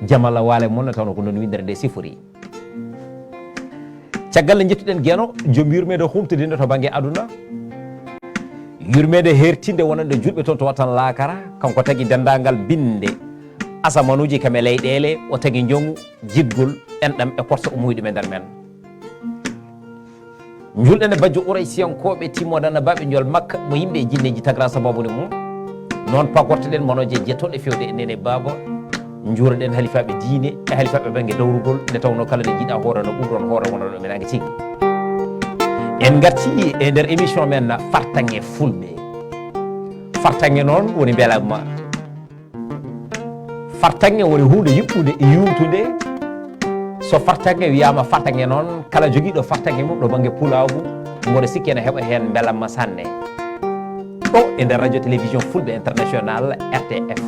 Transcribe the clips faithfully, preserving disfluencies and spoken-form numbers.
Jamala Waale mon, ne tawno ko noon winndere nde sifori. Caggal nde njettuɗen Geno, joom yurmeende humtodinde to bannge aduna. Yurmeende heertinde wonande julɓe toon to wattan laakara, kanko tagi denndaangal binnde asamanuuji kam e leyɗeele, o tagi njogu, jiɗgol, enɗam e korsa ummoyɗum e nder men. Njuulɗen e bajjo Quraysiyankooɓe, timmoɗen e baaɓe njol Makka, mo yimɓe e jinneeji tagra sababu ne mum. Noon pagortoɗen manooje jettooɗe fewde e nene baaba. Njuuroɗen halifaaɓe diine e halifaaɓe bannge dawrugol, nde tawnoo kala nde njiɗaa hoore no ɓurɗon hoore wonano men ange tigi. En ngartii e nder émission men Fartaŋŋe Fulɓe. Fartaŋŋe noon woni mbelamma. Fartaŋŋe woni huunde yuɓɓunde e yuumtunde. So fartaŋŋe wiyaama fartaŋŋe noon, kala jogiiɗo fartaŋŋe mum ɗo bannge pulaagu, mboɗo sikki ene heɓa heen mbelamma sanne. Ɗo e nder radio télévision Fulɓe International, R T F.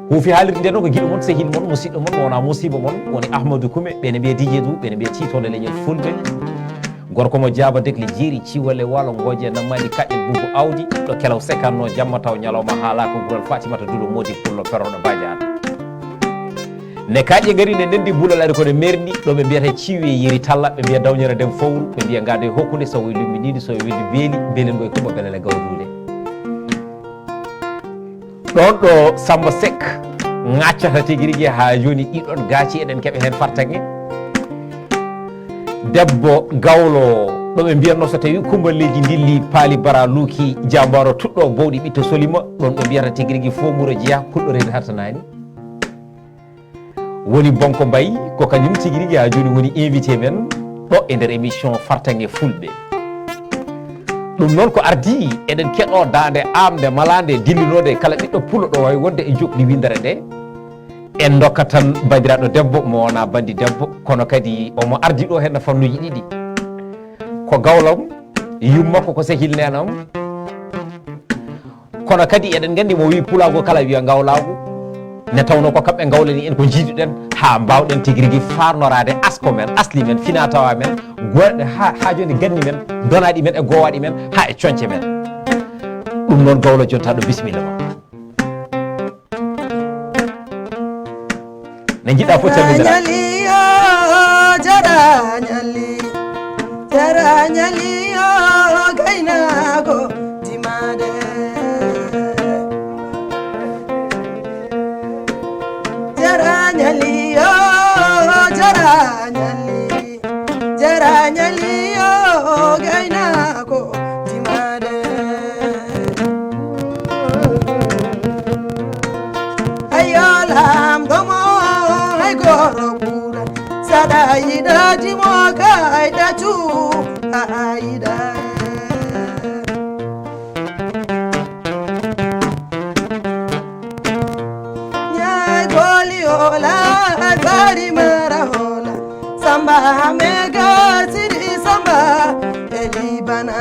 Huufi haalirde nde noon ko giɗo mon, sehil mon, musiɗɗo mon, mo wonaa musiiba mon, woni Ahmadou Koume, ɓe ne mbiya D J Dou, ɓe ne mbiya tiitooɗo leñol Fulɓe. Gorko mo jaaba dekle jeeri, ciwale waalo, ngooje nammaali, kaƴƴel bubu awdi, ɗo kelaw sekannoo, jamma taw ñalawma haalaaka, gural Fatimata Duɗo Moodi Pullo perooɗo Badiane. Ne kaaƴe ngari ne ndenndi bulal ari ko ne merndi, ɗo ɓe mbiyata ciwi e yeri talla, ɓe mbiya dawñere dem fowru, ɓe mbiya ngaado e hokkunde, so woy lummbiniinde, so woy weddi beeli, beelen ngoy kumba belele gawduude. Ɗoon ɗo Samba Seck ŋaccata tigi rigi haa jooni, ɗiɗon gaaci eɗen keɓa heen fartaŋŋe. Debbo gawlo ɗo ɓe mbiyatno so tawi Kumba Leydi Ndilli Paali Bara Luuki Jaambaaro Tuɗɗo Bowɗi Ɓiɗto Solima, ɗoon ɓe mbiyata tigi rigi fof muro jeyaa kulɗo reedu hartanaani. Woni Bonko Mbaye, ko kañum tigi rigi haa jooni woni invité men ɗo e nder émission Fartaŋŋe Fulɓe. Ɗum noon ko ardii eɗen keɗoo daande aamnde malaande dillinode kala ɓiɗɗo pulo ɗo waawi wonde e joɓdi winndere nde. En ndokkat tan banndiraaɗo debbo mo wonaa banndi debbo, kono kadi omo ardi ɗo heen fannuuji ɗiɗi. Ko gawlam, yumma ko, ko sehil neenam. Kono kadi eɗen nganndi mo wii pulaagu kala wiya ngawlaagu, ne tawnoo ko kamɓe ngawlani en ko njiiduɗen haa mbaawɗen tigi rigi faarnoraade asko men, asli men, finaa tawaa men, goorɗe haa, haa jooni ganni men, donaaɗi men e goowaaɗi men, haa e coñce men. Ɗum noon gawlo jontaaɗo, bisimilla ma. Ne njiɗɗaa fof calmindira. Jarañali yo, jarañali, jarañali yo, gaynaako timaade. Jarañali yo, jarañali, jarañali yo, gaynaako timaade. Ayo lamɗo mo hay goro ɓura, saɗa yiɗa dimo kayɗa cu a yiɗa. Ñaay goli ola, ay bari mara ola. Samba Hamega, Sidi Samba, Eli Bana.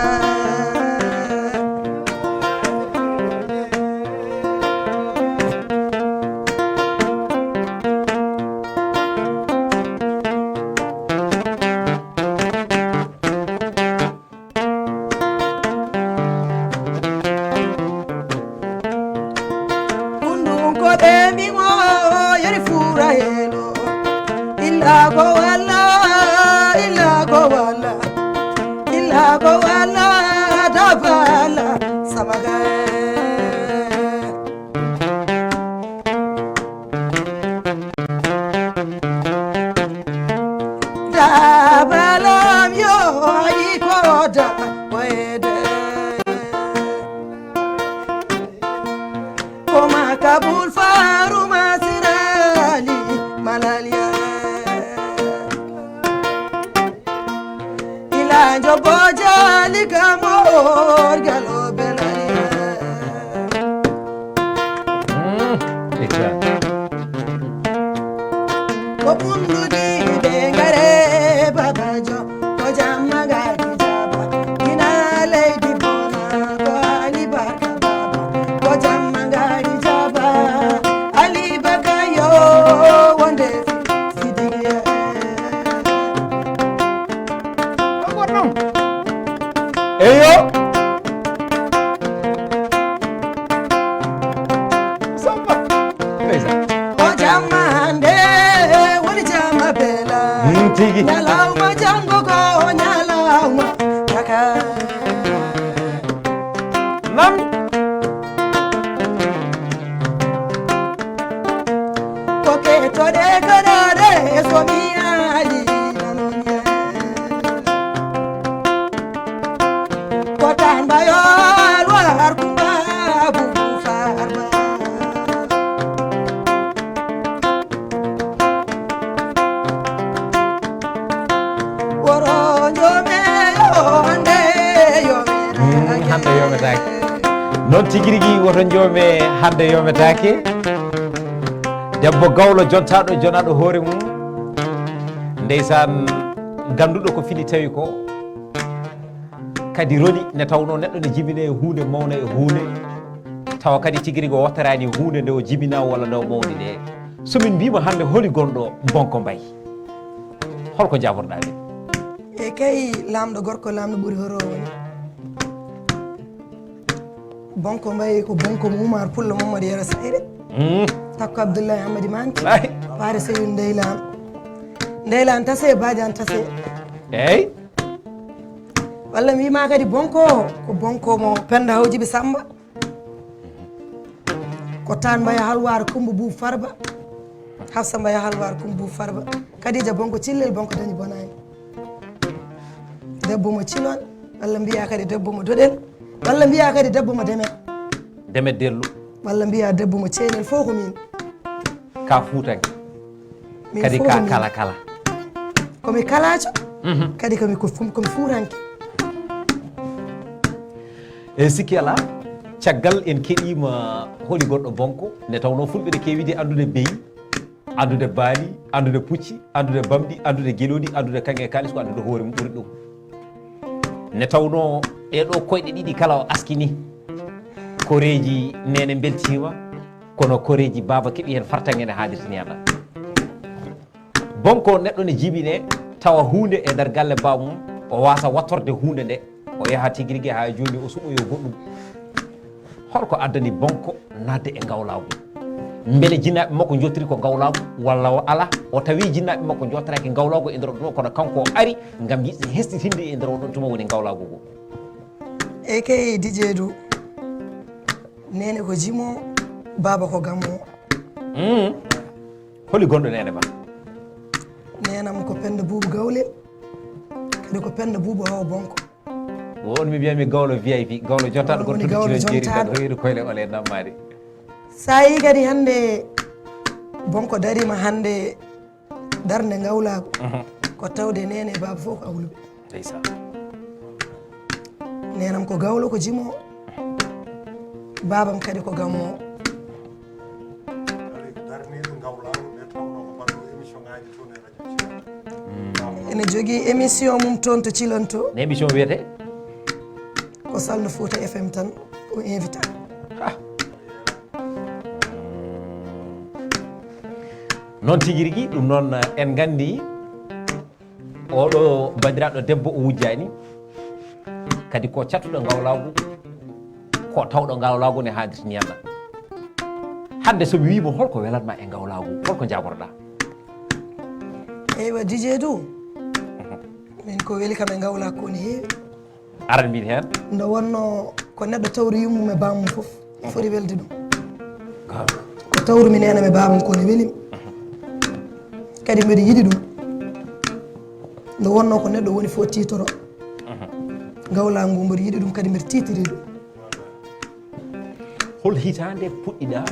Kundun ko ɓe mbimo yeri fura helo. Illa ko walla, illa ko walla, illa ko walla, dabala samaga. Dabalam yo ayi ko da wede. Koma kabul faru masirali malalia. Ila jobo jali kamo orgalo belali. Mm, ita. Ko ɓunndudi ɓe ngare babajo, ko jamma ngadi jaba. Ina leydi bona, ko Ali Barka baba, ko jamma ngadi jaba. Ali Barka yo wonde Sidiya. Eyo. Samba. Ndeysaan. O jamma Tigi. Ñalawma janngo ko ñalawma taka. Nan. Ko kettoɗe kaɗaɗe e so mi yaali nanon. Ko tan mbayo alwar kumba bubu farba. Woro jome yo hande yo Hande yometaake. Noon tigi rigi woto joome hande yometaake. Debbo gawlo jontaɗo jonaɗo hoore mum. Ndeysaan ganduɗo ko fini tawi ko. Kadi roni ne tawno neɗɗo ne jibine e hunde mawna e hunde. Tawa kadi tigi rigi o wattarani hunde nde o jibina walla nde o mawni nde. So min mbima hande holi gonɗo bonko mbay. Holko jaborɗa min? E kay lamɗo gorko lamɗo ɓuri horo woni. Bonko mbayi ko bonko mo Umar Pullo Mamadou Yero Sayre. Mm. Takko Abdoulaye Hamadi Manti. Ay. Paare Seyun Ndeylan. Ndeylan tase, Badian tase. Eyyi. Walla mi wima kadi bonko, ko bonko mo Penda Hawjibi Samba. Ko tan mbaya halwar Kumba Bou Farba. Hafsa mbaya halwar Kumba Bou Farba. Khadija bonko cillel bonko dañi bonani. Debbo mo cilon, walla mbiya kadi debbo mo doɗel, walla mbiya kadi debbo mo demet. Demet dellu. Walla mbiya debbo mo ceenel, fof ko min. Ka fuutanke. Min Kadi fof ka ko min. Kala kala. Komi kalajo, Mhm. kadi komi ko fum komi fuutanke. E sikki ala, caggal en keɗima holi goɗɗo bonko, nde tawno fulɓe ne kewidi andude beyi, andude baali, andude pucci, andude bamɗi, andude gelodi, andude kanŋe kalis, ko andude hoore mum ɓuri ɗum. Nde tawno ɗeɗo koyɗe ɗiɗi kala o askini, koreji nene beltima, kono koreji baba keɓi hen fartange nde hadirtini hen. Bonko neɗɗo ne jibine tawa hunde e nder galle bamum, o wasa wattorde hunde nde, o yaha tigi rigi ha joni o suɓoyo goɗɗum. Holko addani bonko nadde e ngawlagu? Mbele jinnaɓe makko jottiri ko ngawlagu walla o ala? O tawi jinnaɓe makko jottoraki ngawlagu e nder oɗon, kono kanko o ari ngam yiɗde hesɗitinde e nder oɗon tuma woni ngawlagu ngu. E kay Dijeedu, nene ko jimo, baba ko gammo. Mm. Holi gonɗo nene ma? Nenam ko Penda Buubu Gawlel, kadi ko Penda Buubu Hawa Bonko. Wo on mi mbiyami gawlo V I P, gawlo jontaɗo Woni goto gawlo kilo jeeri jontaɗo. Tan rewiɗo koyle ole nammari. Sa yi kadi hande Bonko darima hande darnde ngawlagu, ko tawde nene e baba fof ko awluɓe. Ndeysaan. Nenam ko gawlo ko jimo, babam kadi ko gammo. Darniiɗo ngawlagu nde tawno ko mbaɗɗo émission ngaji toon e radio Thiel. Ene jogii émission mum toon to Cilon to. Ne émission wiyete? Ko Salno Fouta F M tan o invita. Noon tigi rigi ɗum noon en gandi oɗo bandiraɗo debbo o wujjani kadi ko cattuɗo ngawlagu, ko tawɗo ngawlagu ne hadirti ni yalla. Hande so mi wimo holko welatma e ngawlagu, holko jagoroɗa? Eywa Dijeedu, min ko weli kam e ngawlagu ko ne heewi. Aran min hen. Nde wonno ko neɗɗo tawri yummum e bamum fof foti welde ɗum. Ko tawrumi nenam e babam ko ne welim. Kadi mbeɗa yiɗi ɗum. Nde wonno ko neɗɗo woni fof titoro. Ngawlagu ngu mbeɗa yiɗi ɗum kadi mbeɗa titiri ɗum. Hol hitande puɗɗiɗa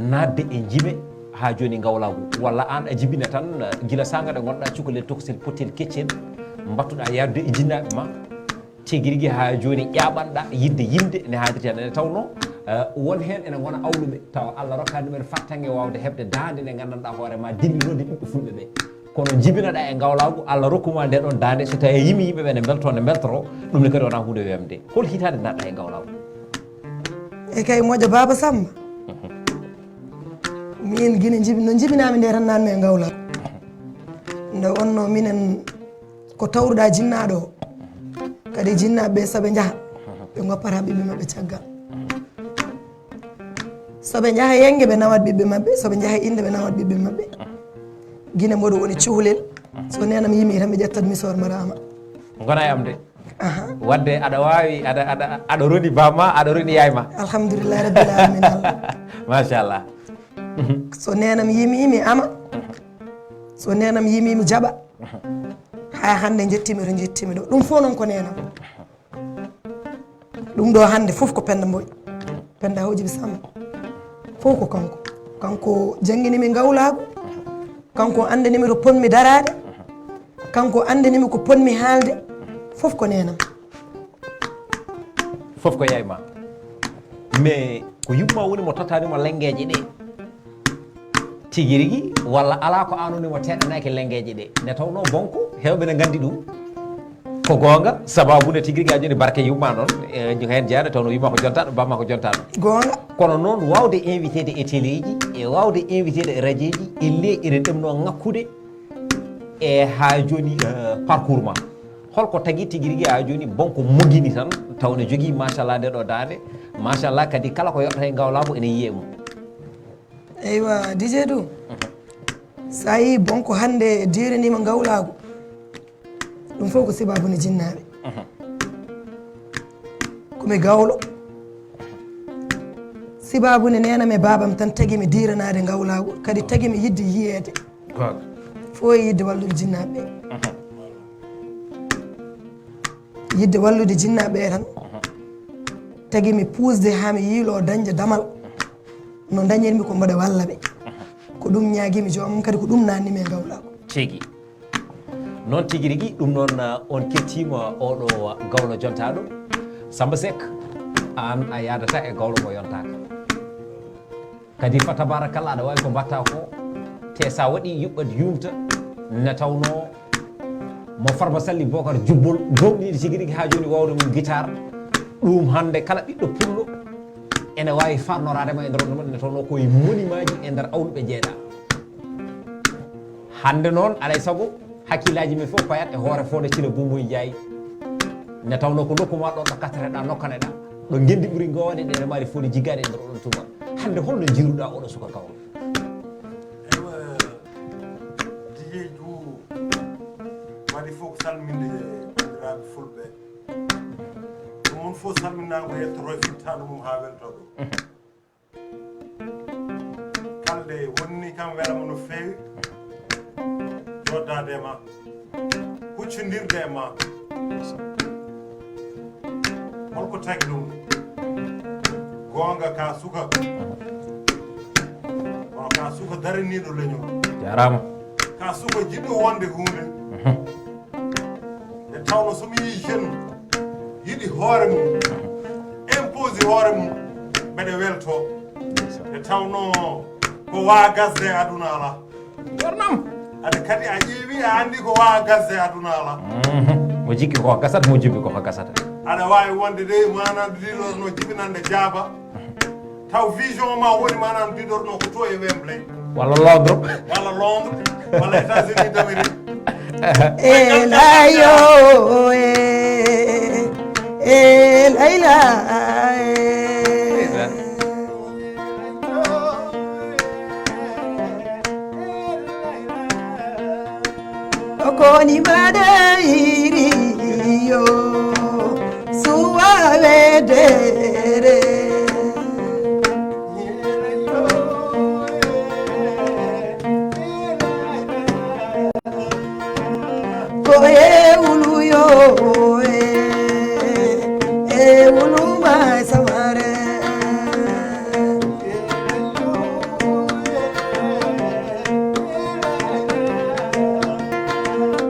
nadde e jime ha joni ngawlagu, walla an a jibina tan gila saga ɗe gonɗa cukalel tokosel pottel keccel, mbattuɗa yarde e jinnaɓe ma tigi rigi ha joni ƴaɓanɗa yidde yimde ne hadirta nde tawno won hen ene gona awluɓe tawa Allah rokkani ɗumen fattange wawde hebde dande nde gandanɗa hoore ma dimminode ɓiɓɓe fulɓe ɓe? Kono jibinoɗa e ngawlagu Allah rokkuma nde ɗon dande so tawi yimi yimɓeɓe ne belto ne beltoro. Ɗum ne kadi wona hunde wemde. Hol hitande naɗɗa e ngawlagu? E kay moƴƴo baba Samba, min guine jibi no jibinami nde tan nanmi e ngawlagu. Nde wonno minen ko tawruɗa jinnaɗo o, kadi jinnaɓeɓe soɓe jaaha ɓe goppata ɓiɓɓe mabɓe caggal. Soɓe njaha yenge ɓe nawat ɓiɓɓe maɓɓe, soɓe njaha inde ɓe nawat ɓiɓɓe maɓɓe. Gine mboɗo woni cuhlel. So neenam yimi tan mi ƴettat mi soor maraama. Ngona e am de. Aha. Wadde aɗa waawi aɗa aɗa aɗa roni bamma aɗa roni yaay ma. Alhamdulillahi rabbil alamin Allah. Machallah. So neenam yimi mi ama. So neenam yimi mi jaɓa. Haa hannde njettimi to njettimi ɗo ɗum fof noon ko neenam. Ɗum ɗo hannde fof ko Pennda Mboy, Pennda Hawjibi Samba, fof ko kanko. Kanko janngini mi ngawlaagu, kanko anndini mi to potmi daraade, kanko anndini mi ko potmi haalde, fof ko neenam. Fof ko yaay ma. Mais ko yumma woni mo tottani mo lenngeeje ɗe. Tigi rigi walla alaa ko aanunii mo teɗɗanaaki lenngeeje ɗe nde tawnoo Bonko heewɓe ne nganndi ɗum. Ko goonga, sabaabu nde tigi rigi haa jooni barke yumma noon e heen jeyaa nde tawnoo yumma ko jontaaɗo bamma ko jontaaɗo. Goonga. Kono noon waawde inviteede e teleeji e waawde inviteede e rajeeji e lieu eɗen ɗemnoo ŋakkude e haa jooni parcours ma. Holko tagi tigi rigi haa jooni Bonko mogini tan taw ne jogii machallah nde ɗo daande machallah kadi kala ko yoɓata e ngawlaagu ene yiyee mum. Eywa Didier Dou, so a yii Bonko hannde diirinima ngawlaagu, ɗum fof ko sibaabu nde jinnaaɓe. Komi gawlo, sibaabu nde neenam e baabam tan tagi mi diiranaade ngawlaagu, kadi tagi mi yiɗde yiyeede. Fof e yiɗde wallude jinnaaɓe ɓe. Yiɗde wallude jinnaaɓe ɓe tan tagi mi puusde haa mi yiiloo dañde damal no dañirmi ko mboɗo walla ɓe. Ko ɗum ñaagimi joomam kadi ko ɗum naatnimi e ngawlaagu. Tigi. Noon tigi rigi ɗum noon on kettiima oɗo gawlo jontaaɗo. Samba Seck aan a yaadata e gawlo mo yontaaka. Kadi fa tabarakallah aɗa waawi ko mbatta ko te sa waɗi yuɓɓat yumta ne tawno mo Farba Salli Bokar jubbol gomɗiɗi tigi rigi ha joni wawde mum guitar. Ɗum hande kala ɓiɗɗo pullo ene wawi farnorade ma e nder ɗum ne tawno koye monimaji e nder awluɓe jeeɗa. Hande noon alay saago hakkillaji men fof payat e hoore fonde cile bumboy jaayi ne tawno ko nokku ma ɗo ɗo katteteɗa nokkaneɗa ɗo gendi ɓuuri gowade ɗe mari fonde jiggaɗe e nder oɗon tuma. Hande holno jiiruɗa oɗo suka gawlo? Eywa, Didier Dou waɗi fof ko salminde bandiraɓe fulɓe. Ɗum on fof salminama ko yettoto e fittande mum ha welto ɗo. Kalde wonni kam welama no fewi. Joddade e ma, huccodirde e ma. Holko tagi ɗum? Goonga ka suka, kono ka suka daraniiɗo leñol. Jarama. Ka suka jiɗɗo wonde huunde. Nde tawno so mi yii jeune yiɗi hoore mum, impose hoore mum, mbeɗa welto. Nde tawno ko wa gasde e aduna ala. Jornam. Aɗa kadi a ƴeewi a andi ko wa gasde e aduna ala. Mo jikki ko gasat mo jubbi ko gasata. Aɗa wawi wonde de manam diɗorno jibinande jaaba. Taw vision ma woni manam diɗorno ko to e Wembley. Walla Londres. Walla Londres. Walla États-Unis d'Amérique. Elayo e elayla. Okoni mbaɗa iri yo suwa wedere. Ko e wulu yo e e wulu ma samare.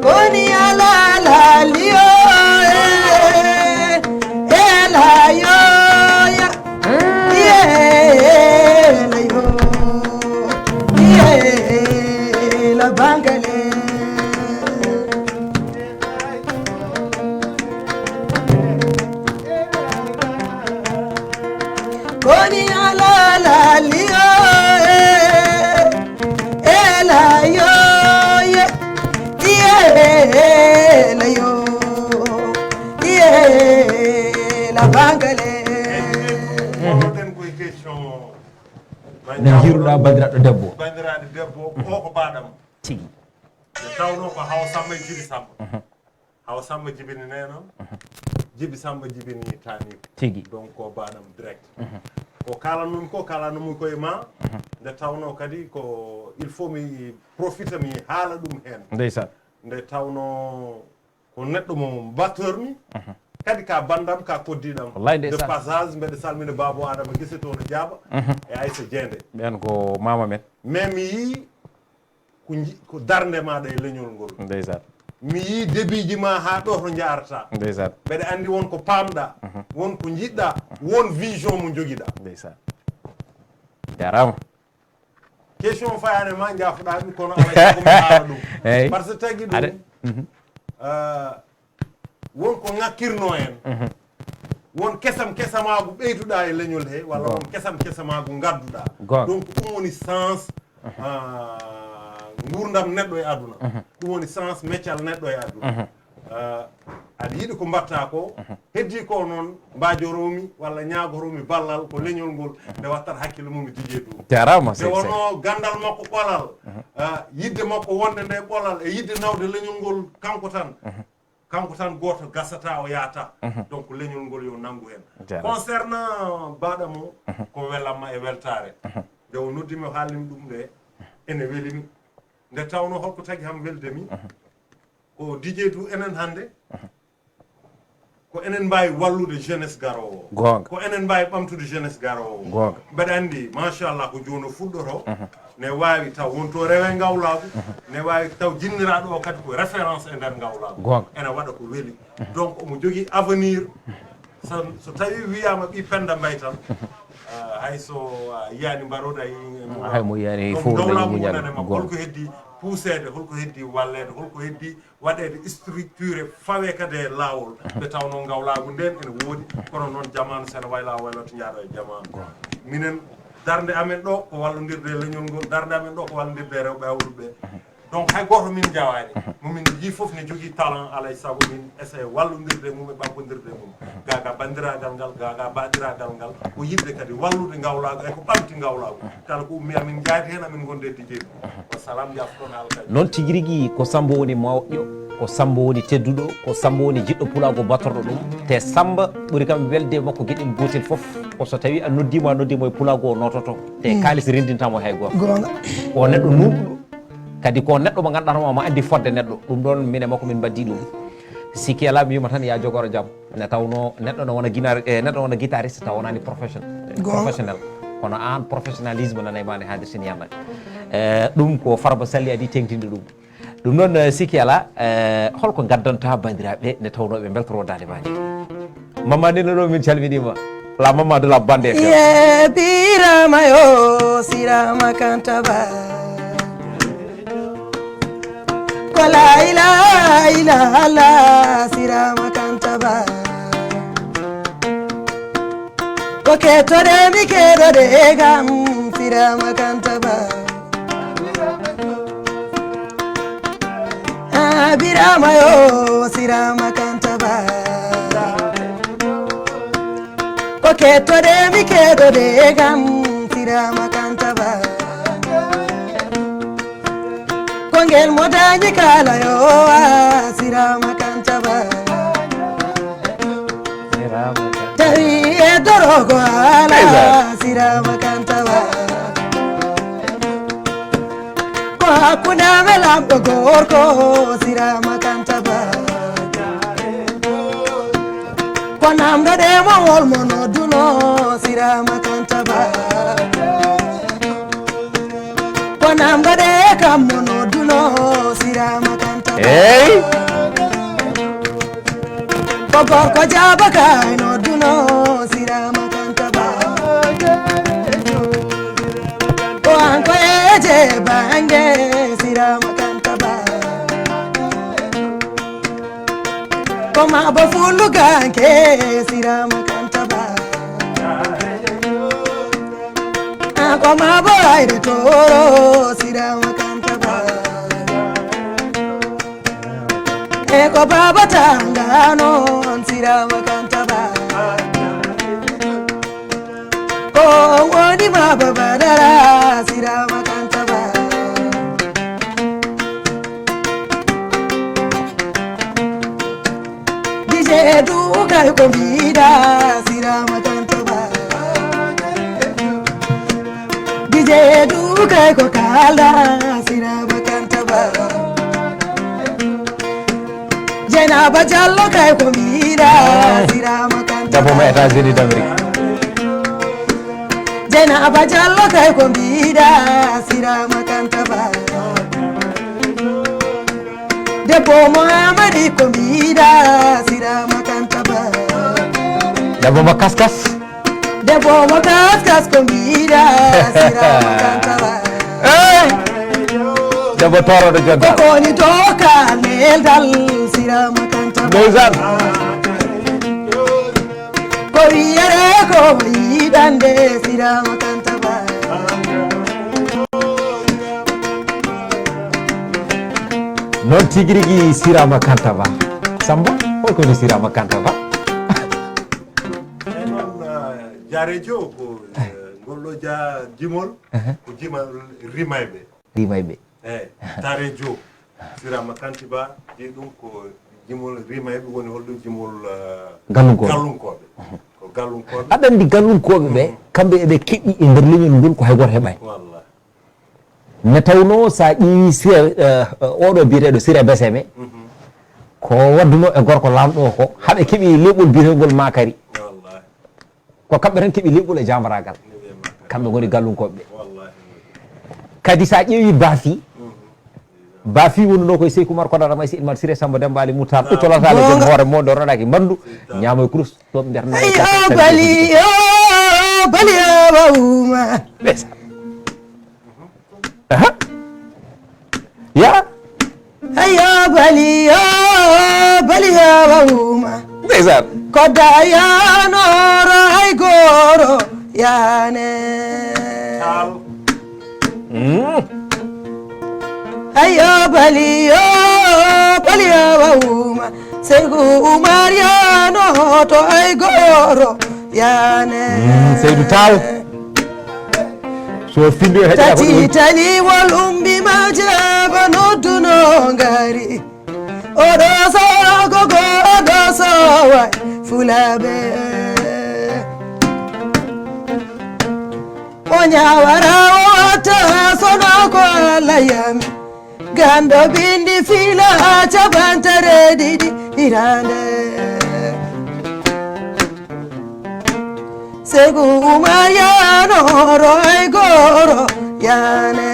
Koni alala liyo e ela yo ya. Yela yo, yela bangale. Koni alala liyo e ela yo ye yela yo yela bangale. Ne jiruɗa bandiraɗo debbo. Bandiraɗo debbo o ko baɗam. Tigi. Nde tawnoo ko Hawa Samba e Jibi Samba. Hawa Samba jibini neenam, Jibi Samba jibini taaniiko. Tigi. Donc ko baɗam direct. Ko kalannomi ko kalannomi koye ma. Nde tawnoo kadi ko il faut mi profita mi haala ɗum heen. Ndeysaan. Nde tawnoo ko neɗɗo mo mbattormi. Kadi ka banndam ka koddiɗam. Wallaay De ndeysaan. Passage mbeɗa salmina Baabo Adama Gise to no Jaaba. E Aysa Jeende. Ɓeen ko mama men. Mais mi yii ko ji- ko darnde maɗa e leñol ngol. Ndeysaan. Mi yii debiiji ma haa ɗo to njaarata. Ndeysaan. Mbeɗa anndi won ko paamɗa, won ko njiɗɗa, won vision mo njogiɗa. Ndeysaan. Jarama. Question fayani ma jaafoɗa ɗum kono alaa sago mi haala ɗum. Eyyi. Par ce que tagi Ade. Ɗum, ah, won ko ŋakkirno en. Won kesam kesamaagu ɓeyduɗa e leñol he walla won kesam kesamaagu ngadduɗa. Goonga. Donc ɗum woni sens ah, nguurndam neɗɗo e aduna. Ɗum woni sens meccal neɗɗo e aduna. Ah, aɗa yiɗi ko mbatta ko, heddi ko noon mbajoromi walla ñaagoromi ballal ko leñol ngol nde wattat hakkille mum e Didier Doum. Jarama Nde sey sey. Wonno gandal makko ɓolal, ah, yidde makko wonde nde ɓolal e yidde nawde leñol ngol kanko tan. Kanko tan gooto gasata o yaata. Donc leñol ngol yo nanngu heen. Jarama. Concernant baɗa mo, ko welamma e weltaare. Nde o noddi mi o haalni mi ɗum nde ene weli mi. Nde tawnoo holko tagi ham welde mi, ko Didier Doum enen hannde, ko enen mbaawi wallude jeunesse garoowo. Goonga. Ko enen mbaawi ɓamtude jeunesse garoowo. Goonga. Mbeɗa anndi machallah ko jooni o fuɗɗoto. Ne waawi taw wonto rewe ngawlaagu. Ne waawi taw jinniraaɗo o kadi ko référence e nder ngawlaagu. Goonga. Ene waɗa ko weli. Donc omo jogii avenir. So, so tawi wiyama ɓi Penda Mbaye tan, ah, hay so, ah, yiyani mbaroɗa e mum. Hay mo yiyani Donc fof dowla dañi mum muñal. Nane makko Goonga. Holko heddi puuseede, holko heddi walleede, holko heddi waɗeede structuré, fawe kadi e laawol. Nde tawnoo ngawlaagu ndeen ene woodi, kono noon jamaanu so ene wayla wayla to njaaɗo e jamaanu. Minen darnde amen ɗo ko wallondirde e leñol ngol, darnde amen ɗo ko wallondirde e rewɓe awruɓe. Donc hay gooto min njawaani. Mo min njii fof ne jogii talent, alay sago min essaye wallondirde e mum e ɓampondirde e mum. Gaaga banndiraagal ngal, gaaga baaɗiraagal ngal, ko yiɗde kadi wallude ngawlaagu e ko ɓamti ngawlaagu. Kala ko ummi amin njaadi heen, amin ngonde e Didier. Wassalam, jafo toon alkali. Noon tigi rigi ko Samba woni mawƴo, ko Samba woni tedduɗo, ko Samba woni jiɗɗo pulaagu battorɗo ɗum. Te Samba ɓuri kam welde makko geɗel gootel fof, ko so tawi a noddiimo, a noddiimo e pulaagu o nototo. Te kaalis renndintaamo hay gooto. Goonga. Ko neɗɗo nuuɗuɗo. Kadi ko neɗɗo mo ngannduɗaa ma, ma anndi fodde neɗɗo. Ɗum ɗoon min e makko min mbaɗdi ɗum. Sikki alaa mi wiima tan ya jogoro jam. Ne tawnoo neɗɗo no wona ginaar-, eh, neɗɗo wona guitariste taw wonaani profession-, Goonga. Professionnel. Kono aan professionnalisme nana e ma ne haadir sini yamma. Eh, ɗum ko Farba Sall adii teŋtinde ɗum. Ɗum noon, eh, sikki alaa, eh, holko ngaddanta banndiraaɓe nde tawnoo ɓe mbeltoroo daande maaje? Mama Nena ɗo min calminiima. La maman de la bande F M. Ye Birama yo Sirama Kantaba. Ko la ilaha illallah Sirama Kantaba. Ko kettode mi keɗode gam Sirama Kantaba. Ah, Birama yo Sirama Kantaba. Ko kettode mi keɗode gam Sirama Kantaba. Ko ngel mo dañi kala yo a Sirama Kantaba. Tawi e dorogo ala Sirama Kantaba. Ko hakkunde amen lamɗo gorko Sirama Kantaba. Ko namdoɗe mo wol mo nodduno Sirama Kantaba. Ko namdoɗe kam mo nodduno Sirama Kantaba. Eyyi. Ko gorko jaaba kay nodduno Sirama Kantaba. Ko an ko eje bange Sirama Kantaba. Ko ma bo fulu ganke Sirama Kantaba. Ah, ko ma bo ayre toro Sirama Kantaba. E ko baba tanga noon Sirama Kantaba. Ko woni ma baba dara Sirama Kantaba. Kay ko mbiɗa, Sira Makanta Ba. Dije du kay ko kalda, Sira Makanta Ba. Jenaba Jallo kay ko mbiɗa, Sira Makanta Ba. Debbo mo États-Unis d'Amérique. Jenaba Jallo kay ko mbiɗa, Sira Makanta Ba. Debbo Muhammadi ko mbiɗa, Sira Makanta Ba. Debbo mo kaskas. Debbo mo kaskas ko mbiɗa, Sira Makanta Ba. Ey! Debbo toroɗo jonta. Ko koni doka neldal, Sira Makanta Ba. Ndeysaan. Ko wiyere ko yiɗande, Sira Makanta Ba. Noon tigi rigi, Sira Makanta Ba. Samba, hol ko woni Sira Makanta Ba? Eyi noon, eh, Jaarejo ko, eh, ngol ɗo ja-, jimol, ko jimol rimayɓe. Rimayɓe. Eyi, Jaarejo, Sira Makanta Ba, jeyi ɗum ko jimol rimayɓe, woni holɗum jimol, eh, gallunkooɓe. Gallunkooɓe. Ko gallunkooɓe. Aɗa anndi gallunkooɓe ɓe, kamɓe eɓe keɓi e nder leñol ngol ko hay gooto heɓaani. Wallah. Nde tawnoo, so a ƴeewii Sira, eh, oɗo biyeteeɗo Sira Beseme, ko waɗduno e gorko laamɗo o ko, haɓe keɓi leɓol biyetengol Makari. Wallahi. Ko kamɓe tan keɓi leɓol e jaambaraagal. Kamɓe ngoni gallunkooɓe ɓe. Wallahi. Kadi, so a ƴeewii Baafi, Baafi wonunoo koye Seyku Umar Kodara Maysi Ilman Sire Samba Dembaali Muttar, ɓutto lataaɓe jom hoore mo, ndo ronaki mbandu, ñaamo e kurus, ɗo ɓe mbiyata. Ayo bali, yo bali, yo bawuma. Ndeysaan. Aha. Ya. Ayo bali, yo bali, yo bawuma. Ndeysaan. Kodda yanoro hay goro yane. Mm. Ayo bali, yo bali, yo bawuma. Seyku Umar yano to ay goro yane. Mm, Seydu Taal. So findi o heƴata ko ɗum. Tati tani wol umbi ma jaaba nodduno ngari. Oɗo so gogo, oɗo so way fulaɓe. O ñawara o watta sono ko Allah yami. Ganndo binndi fila capantere ɗiɗi hirande. Seyku Umar yanoro hay goro yane.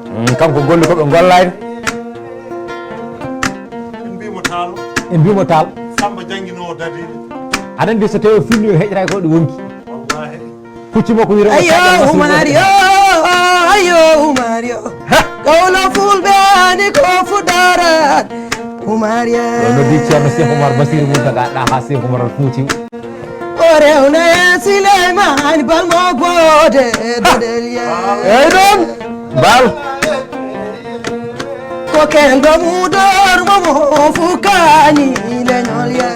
Mm, kanko golli ko ɓe gollaani. En mbiimo Taal. En mbiimo Taal. Samba jannginoowo dadiiɗe. Aɗa anndi so tawi o finni o heƴata ko ɗo wonki. Wallahi. Puccu makko wiyata ko Ayo Sadio Massi Umar yo, ayo Umar yo. Ha! Gawlo fulɓe ani ko fuɗɗorat Umar yo. Ɗo noddi Ceerno Cheikh Oumar Basir Mountaga Daha Cheikh Oumar Al Fouti. O rewna e Souleymane Bal mo boode dodel ye. Eyyi ɗon Bal. Ko kelɗo mudor mo mo fukani leñol ye.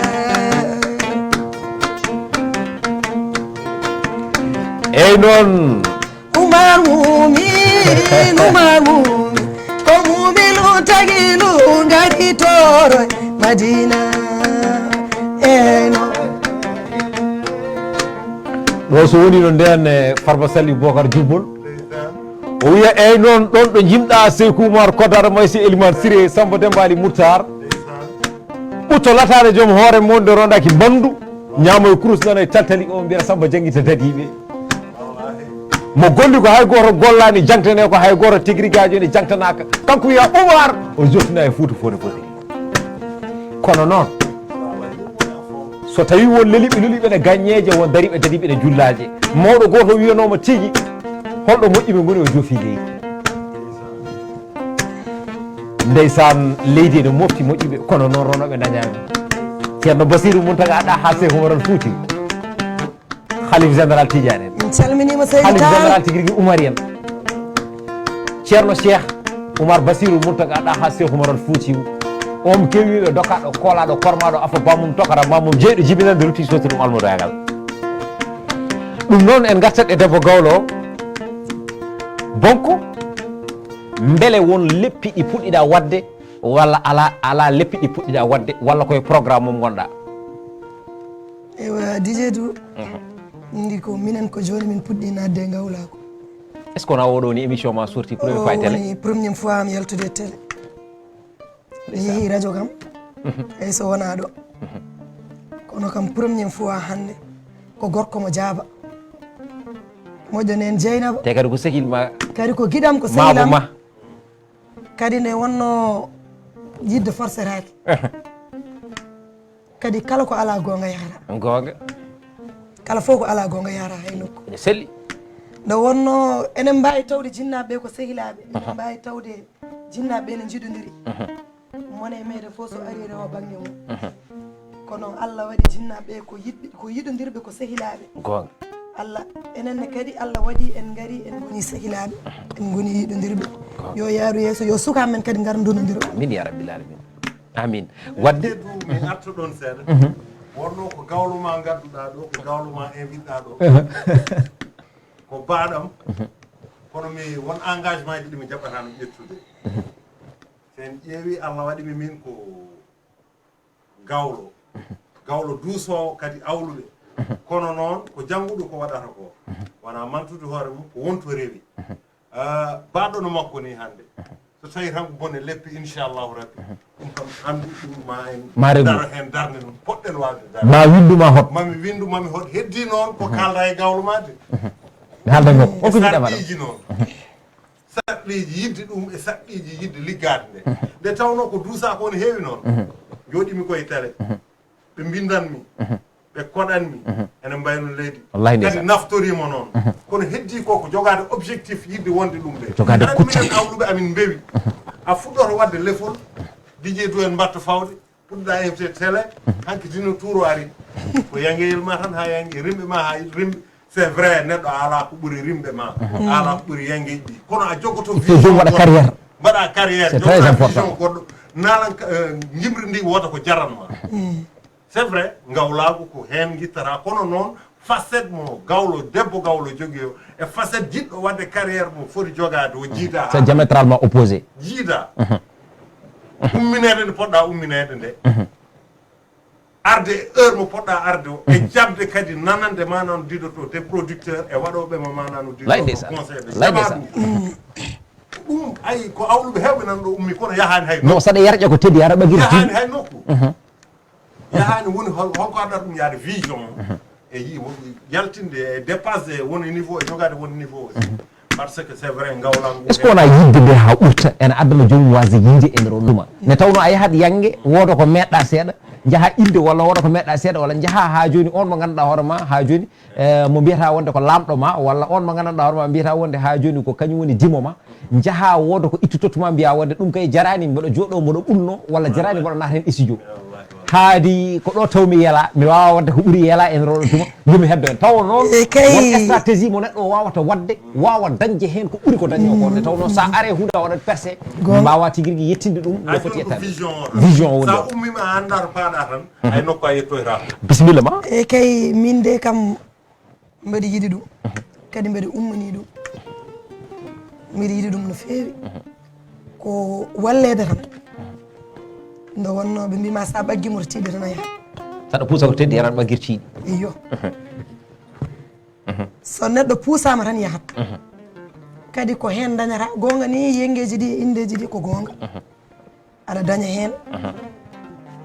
Eyyi noon. Umar Mumin, Umar Mumin, ko Mumin lu tagi lu ngari toro Madina. Eno. Ɗo so woni no nden, eh, Farba Sali Bokar Jubbol. O wiya, eyyi noon, ɗon ɗo jimɗa Seyku Umar Kodara Maysi Elimane Siré Samba Demba Ali Moutar. Ɓutto lataade joom hoore mon nde rondaki mbandu, ñaamo e kurus nana e taltali o mbiyata Samba janngita dadiiɓe. Mo golli ko hay gooto gollaani, jangtane ko hay gooto tigi rigi haa jooni jangtanaaka. Kanko wiya Umar, o joftina e Fuuta Fode Fode. Kono noon, so tawi won leliɓe luliɓe ne gaññeeje, won dariɓe dadiɓe ne jullaaje. Mawɗo gooto wiyanooma tigi, holɗo moƴƴuɓe ngoni o jofi leydi. Ndeysaan, leydi ene mofti moƴƴuɓe, kono noon ronooɓe dañaani. Ceerno Basiru Muntaga Ɗaha Seeku Umar Al Fuuti, Halif Général Tidiane en. Min calminiima Seydi Halif Taal. Général tigi rigi Umar en. Ceerno Cheikh Umar Basiru Muntaga Ɗaha Seeku Umar Al Fuuti. On kewiiɗo, dokaɗo, koolaɗo, kormaɗo, afa bamum, tokara mamum, jeyɗo, jibinande, lutti, sotti ɗum almudagal. Ɗum noon en ngartat e debbo gawlo o. Bonko, mbele won leppi ɗi puɗɗiɗa waɗde walla ala, ala leppi ɗi puɗɗiɗa waɗde, walla koye programme mum ngonɗa? Ewa, Didier du. Ndi ko minen ko jooni min puɗɗi naatde e ngawlaagu. Est ce que wona oɗo ni émission ma sorti première fois e télé? Woni première fois mi yaltude e télé. Mi yehi radio kam. Eyi, so wona ɗo. Kono kam première fois hannde ko gorko mo jaaba. Moƴƴo nen Jeynaba. Te kadi ko sehil ma. Kadi ko giɗam, ko sehilam. Kadi nde wonno yidde forceraki. Kadi kala ko ala gonga yahata. Gonga. Kala fof ko ala gonga yahata hay nokku. Ene selli. Nde wonno enen mbawi tawde jinnaɓe ko sehilaɓe, enen mbawi tawde jinnaɓe ne jiɗodiri. Mone e meɗen fof so ari rewa bangge mum. Kono Allah waɗi jinnaɓe ko yiɗɓe, ko yiɗodirɓe, ko sehilaɓe. Gonga. Allah, enen ne kadi Allah waɗi en ngari en ngoni sehilaɓe, en ngoni yiɗodirɓe. Yo yaaru yeeso, yo suka men kadi ngar ndonodiro. Amin ya rabbil alamin. Amin. Wadde du mi arto ɗon seeɗa. Wonno ko gawlo ma ngadduɗa ɗo, ko gawlo ma invitɗa ɗo. Ko baɗam. Kono mi won engagement ji ɗi mi jaɓatano ƴettude. Sen ƴeewi Allah waɗi mi min ko gawlo. Gawlo duusowo kadi awluɓe. Kono noon ko jannguɗo ko waɗata ko. Wona mantude hoore mum ko wonto rewi. Ah, baɗɗo no makko ni hannde. So tawi tan ko bone leppi, inchallahu rabbi. Ɗum kam anndu ɗum ma en daro heen darnde ɗum. Poɗɗen waawde darde. Ma winndu ma hot. Mami winndu, mami hot. Heddi noon ko kaalda e gawlo ma de. Mi haalda makko. O ko jiɗɗa mbaɗa. Sarɗiiji noon. Sarɗiiji yidde ɗum e sarɗiiji yidde liggaade nde. Nde tawnoo ko duusaa ko ne heewi noon. Njooɗii-mi ko e télé. Ɓe mbinndan-mi. Ɓe koɗan-mi. Ene mbayno leydi. Wallahi ndeysaan. Kadi naftorii-mo noon. Kono heddii ko ko jogaade objectif yidde wonde ɗum ɓe. Jogaade kuccam. Minen awluɓe amin mbewi. A fuɗɗoto waɗde lefol. Didier du en mbaɗta fawde. Puɗɗa invité télé, hanki dino tuuro ari. Ko yangeyel ma tan ha yangi, rimɓe ma ha rimɓe. C'est vrai, neɗɗo a ala ko ɓuri rimɓe ma, a ala ko ɓuri yangeji ɗi. Kono a jogoto vision. Il faut joom waɗa carrière. Mbaɗa carrière, c'est très important. Goɗɗo naalan jimri ndi wota ko jaran ma. C'est vrai, ngawlaagu ko heen ngittata, kono noon facette mo gawlo, debbo gawlo jogii o, e facette jiɗɗo waɗde carrière mo foti jogaade o, jiida. C'est diamétralement opposé. Jiida. Ummineede nde poɗɗa ummineede nde. Arde e heure mo poɗɗa arde o. E jaɓde kadi nanande ma nano didoto, des producteurs e waɗooɓe ma ma nano didoto. Lay ndeysaan. Conseil de jaɓa ɗum. Ɗum ay ko awluɓe heewɓe nan ɗo ummi kono yahaani hay nokku. Non, saɗa yarƴa ko teddi, ara ɓagiri. Yahaani hay nokku. Yahaani woni hol holko adata ɗum yaade vision. E yi yaltinde e dépassé woni niveau e jogaade woni niveau aussi. Parce que c'est vrai ngawla ngu. Est-ce que wona yidde nde ha ɓurta ene addana joomum wasde yiide e nder o ɗuma? Nde tawno a yahat yange wooda ko meɗɗa seeɗa, jaha inde walla wooda ko meɗɗa seeɗa walla jaha ha joni on mo ganduɗa hoore ma ha joni, eh, mo mbiyata wonde ko lamɗo ma walla on mo ganduɗa hoore ma mbiyata wonde ha joni ko kañum woni dimo ma, jaha wooda ko ittutottuma mbiya wonde ɗum kay jarani mboɗo jooɗo mboɗo ɓulno walla jarani mboɗo naata hen studio. Haadi ko ɗo tawmi yela mi wawa wadde ko ɓuuri yela e nder oɗo tuma yomi heddo en tawa noon won stratégie mo neɗɗo o wawata wadde wawa dañde hen ko ɓuuri ko dañi o ko nde taw noon sa are hunde a waɗat percé mbawa tiguirigui yettinde ɗum no foti yettade vision o woni ɗo. Ummima a anda to paɗa tan ay nokku a yettoyta. Bisimilla ma. E kay min de kam mbeɗa yiɗi ɗum kadi mbeɗa ummanii ɗum. Mbeɗa yiɗi ɗum no feewi. Ko walleede tan. Nde wonnoo ɓe mbima sa ɓaggi mo to tiiɗe tan a yahat. Saɗa puusa ko teddi aɗa ɓaggir tiiɗi. Iyo. So neɗɗo puusaama tan yahat. Kadi ko heen dañata goonga ni yengeeji ɗi e inndeeji ɗi ko goonga. Aɗa daña heen.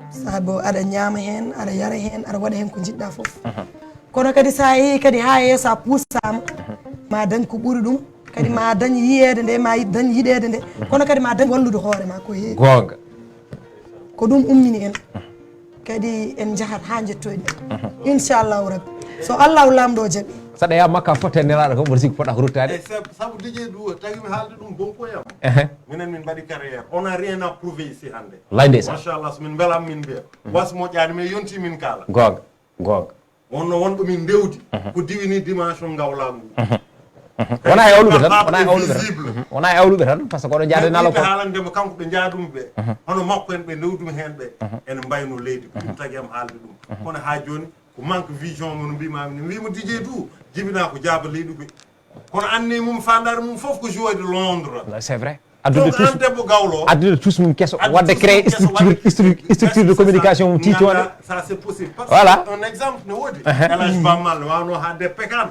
Sabu aɗa ñaama heen, aɗa yara heen, aɗa waɗa heen ko njiɗɗa fof. Kono kadi sa yehi kadi ha yeeso a puusaama, ma dañ ko ɓuri ɗum. Kadi ma dañ yiyeede nde, ma dañ yiɗeede nde. Kono kadi ma dañ wallude hoore ma ko heewi. Goonga. Ko ɗum ummini en. Kadi en njahat ha jettoyɗi. Inchallahu rabbi. So Allahu lamɗo o jaɓi. Saɗa ya makka fotte nelaɗo kam mboɗo sikki poɗɗa ko ruttade. Sabu Didier Dou tawi mi haalde ɗum bonko yam. Minen min mbaɗi carrière. On a rien à prouver ici hannde. Lay ndeysaan. Machallah so min mbelaama min mbiya. Was moƴƴaani mais yonti min kaala. Goonga. Goonga. Wonno wonɓe min ndewdi. Ko diwini dimension ngawlaagu ngu. Wona e awluɓe tan, wona e awluɓe tan. Wona e awluɓe tan par ce que oɗo jaade nalo ko. Haalande mo kanko ɓe jaadumi ɓe. Hono makko en ɓe ndewdumi heen ɓe. Ene mbayno leydi ko ɗum tagi am haalde ɗum. Kono haa jooni ko manque vision mo no mbimami ni mbimo Didier Dou jibina ko jaaba leyɗuɓe. Kono anni mum fandare mum fof ko jouer de Londres. C'est vrai. Addude donc tous, an debbo gawlo o, addude tous mum keso, addude wadde tous créer mum keso, structure, wadde stru- structure de communication mum tiicoonde. Ganduɗa, ça c'est possible. Parce que un exemple ne woodi. Elage Bammal ne wawno haadde Pekan,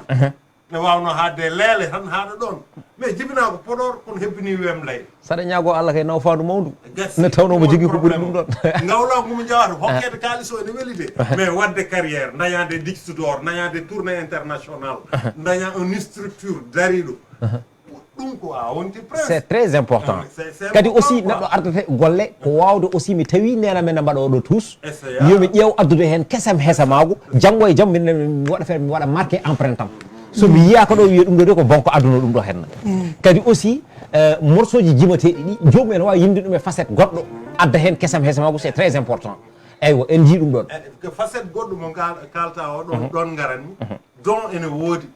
ne wawno haadde Leele tan haaɗa ɗon. Mais jibinaa ko Podor, kono hebbini Wembley. Saɗa ñaago Allah kay naw faandu mawndu. Gasi. Ne tawno mo jogii ko ɓuri ɗum ɗon. Ngawla ngumu jawata hokkeede kaalis o ene weli de. Mais wadde carrière, dañaade Dix d'or, dañaade tournée internationale, daña une structure dariɗo. Ɗum ko a wonti prince. C'est très important. Ah, c'est, c'est kadi important aussi quoi. Neɗɗo ardata e golle ko wawde aussi mi tawi nena men mbaɗa oɗo tous. Yomi ƴeew addude hen kesam hesamaagu, janngo e jam min mi waɗa fe mi waɗa marqué empreinte am. So mi yiya ko ɗo wiya ɗum ɗo de ko bonko adduno ɗum ɗo henna. Kadi aussi, euh, morceau ji jimateɗi ɗi joomum ene wawi yimde ɗum e facette goɗɗo, adda hen kesam hesamaagu, c'est très important. Eywa, en jii ɗum ɗon. Eh, ko facette goɗɗo mo kal- kalta o ɗon, ɗon ngaranmi. Don ene woodi.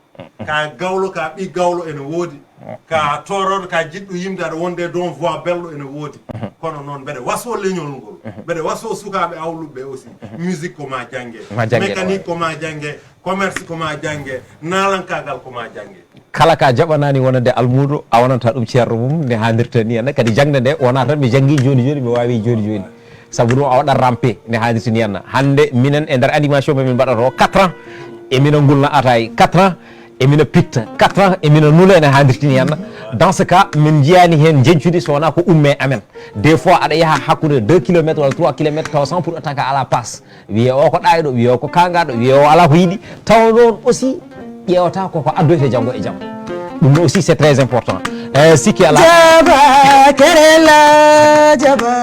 Ka gawlo, ka ɓi gawlo ene woodi. Ka toroɗo, ka jiɗɗo yimde aɗa wonde don voix belɗo ene woodi. Kono noon mbeɗe waso leñol ngol. Mbeɗe waso sukaaɓe awluɓe aussi. Musique ko ma jannge. Ma jannge, mécanique ko ma jannge. Commerce ko ma jannge. Naalankaagal ko ma jannge. Kala ka jaɓanaani wonande almuudo, a wonanta ɗum ceerno mum, ne haanirta ni henna. Kadi jaŋde nde wonaa tan mi janngi jooni jooni, mi waawi jooni jooni. Sabu ɗum a waɗat rampe, ne haanirta ni henna. Hannde minen e nder animation men min mbaɗata o quatre ans, e mina ngulna ataay, quatre ans, e mina pitta, quatre ans, e mina nula, ne haanirta ni henna. Dans ce cas, min njiyaani heen jeñcude so wonaa ko umme amen. Des fois, aɗa yaha hakkunde deux kilomètres walla trois kilomètres, tawa sans pour autant que alaa passe. Wiye o ko ɗayɗo, wiye o ko kangaɗo, wiye o ala ko yiɗi. Tawa noon aussi ƴeewata koko addoyta janngo e jam. Ɗum aussi c'est très important. Eh, sikki ala. Jaba kerela jaba.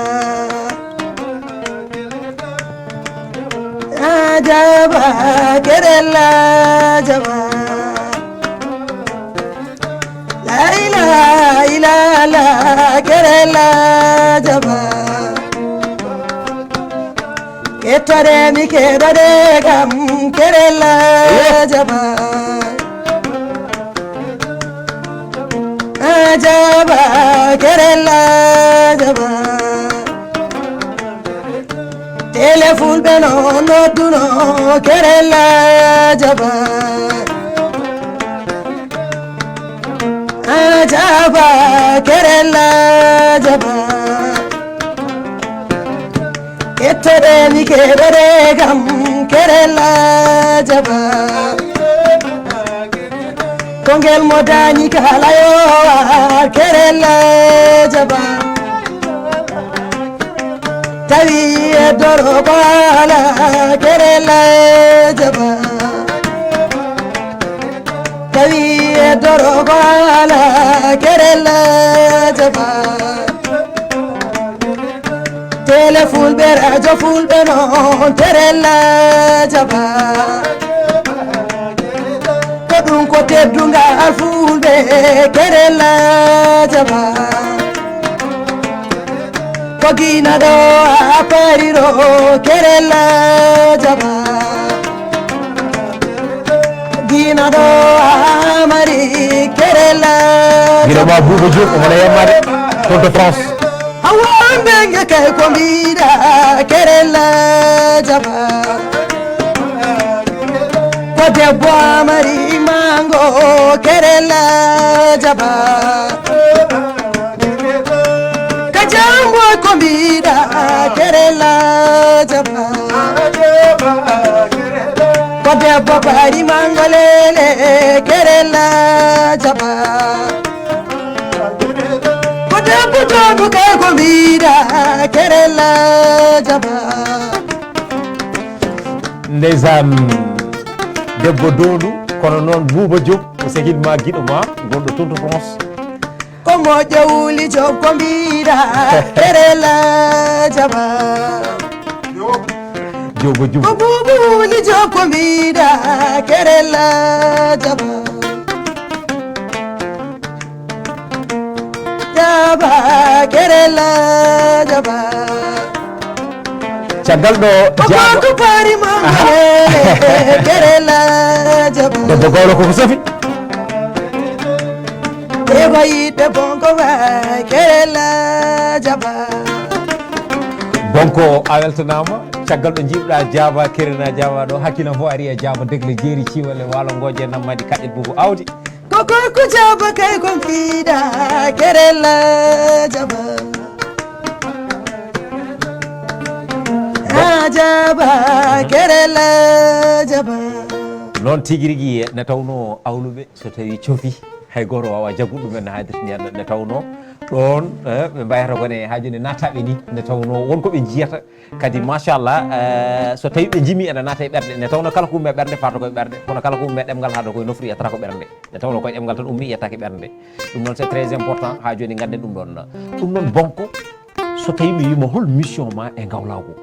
Ah, jaba kerela jaba. La ilaha illallah, kerela jaba. Kettore mi keɗore kam, kerela jaba. Ah, jaba, kerela jaba. Tele fulɓe no nodduno, kerela jaba. A jaba, kerela jaba. Kettoɗe mi keɗoɗe kam, kerela jaba. Ko ngel mo dañi kala yo ar, kerela jaba. Tawi e doro ko ala, kerela jaba. Tawi e doro ko ala, kerela jaba. Tele fulɓe, radio fulɓe noon, kerela jaba. Ko ɗum ko teddungal fulɓe, kerela jaba. Ko gina ɗo a pariro, kerela jaba. Gina ɗo a mari, kerela. Gina ma Bouba Diop, omo na yemmade Tour de France. Hawa mbenge kay ko mbiɗa, kerela jaba. Ko debbo a mari mango, kerela jaba. Ka jambo ko mbiɗa, kerela jaba. Ko debbo bari mango lele, kerela jaba. Ko debbo todu kay ko mbiɗa, kerela jaba. Ndeysaan, debbo Doondu, kono noon Bouba Diop, ko sehil ma, giɗo ma, gonɗo toon to France. Ko moƴƴo wuli Diop ko mbiɗa, kerela jaba. Jogo Diop. Ko Bouba wuli Diop ko mbiɗa, kerela jaba. Jaba, kerela jaba. Caggal ɗo ko Diago. Ko pari ma kerela jaba. Debbo gawlo koko safi. Ɓe ko yiɗɓe bonko ba, kerela jaba. Bonko a weltanama, caggal ɗo jiiɓɗa jaaba, kerena jaaba ɗo, hakkina fo ari e jaaba, degle jeeri, ciwale, walo, ngoje, nammaɗi, kaƴƴe, bubu, awdi. Ko Koko jaba kay kon fiida kerela jaba. Ha jaba kerela jaba. Noon tigi rigi ne tawno awluɓe so tawi cofi hay goto wawa jaggude ɗumen no hadirti ni ne tawno ɗon eh, ɓe mbayata gone ha joni nataɓe ni ne tawno won ko ɓe jiyata. Kadi machallah eh, so tawi ɓe jimi ene naata e ɓerɗe ne tawno kala ko ummi e ɓernde fata koye ɓerɗe kono kala ko ummi e ɗemgal hada koye nofru yettata ko ɓernde. Ne tawno koye ɗemgal tan ummi yettaki ɓernde. Ɗum noon c'est très important ha joni ganden ɗum ɗon. Ɗum noon bonko so tawi mi wima hol mission ma e gawlago?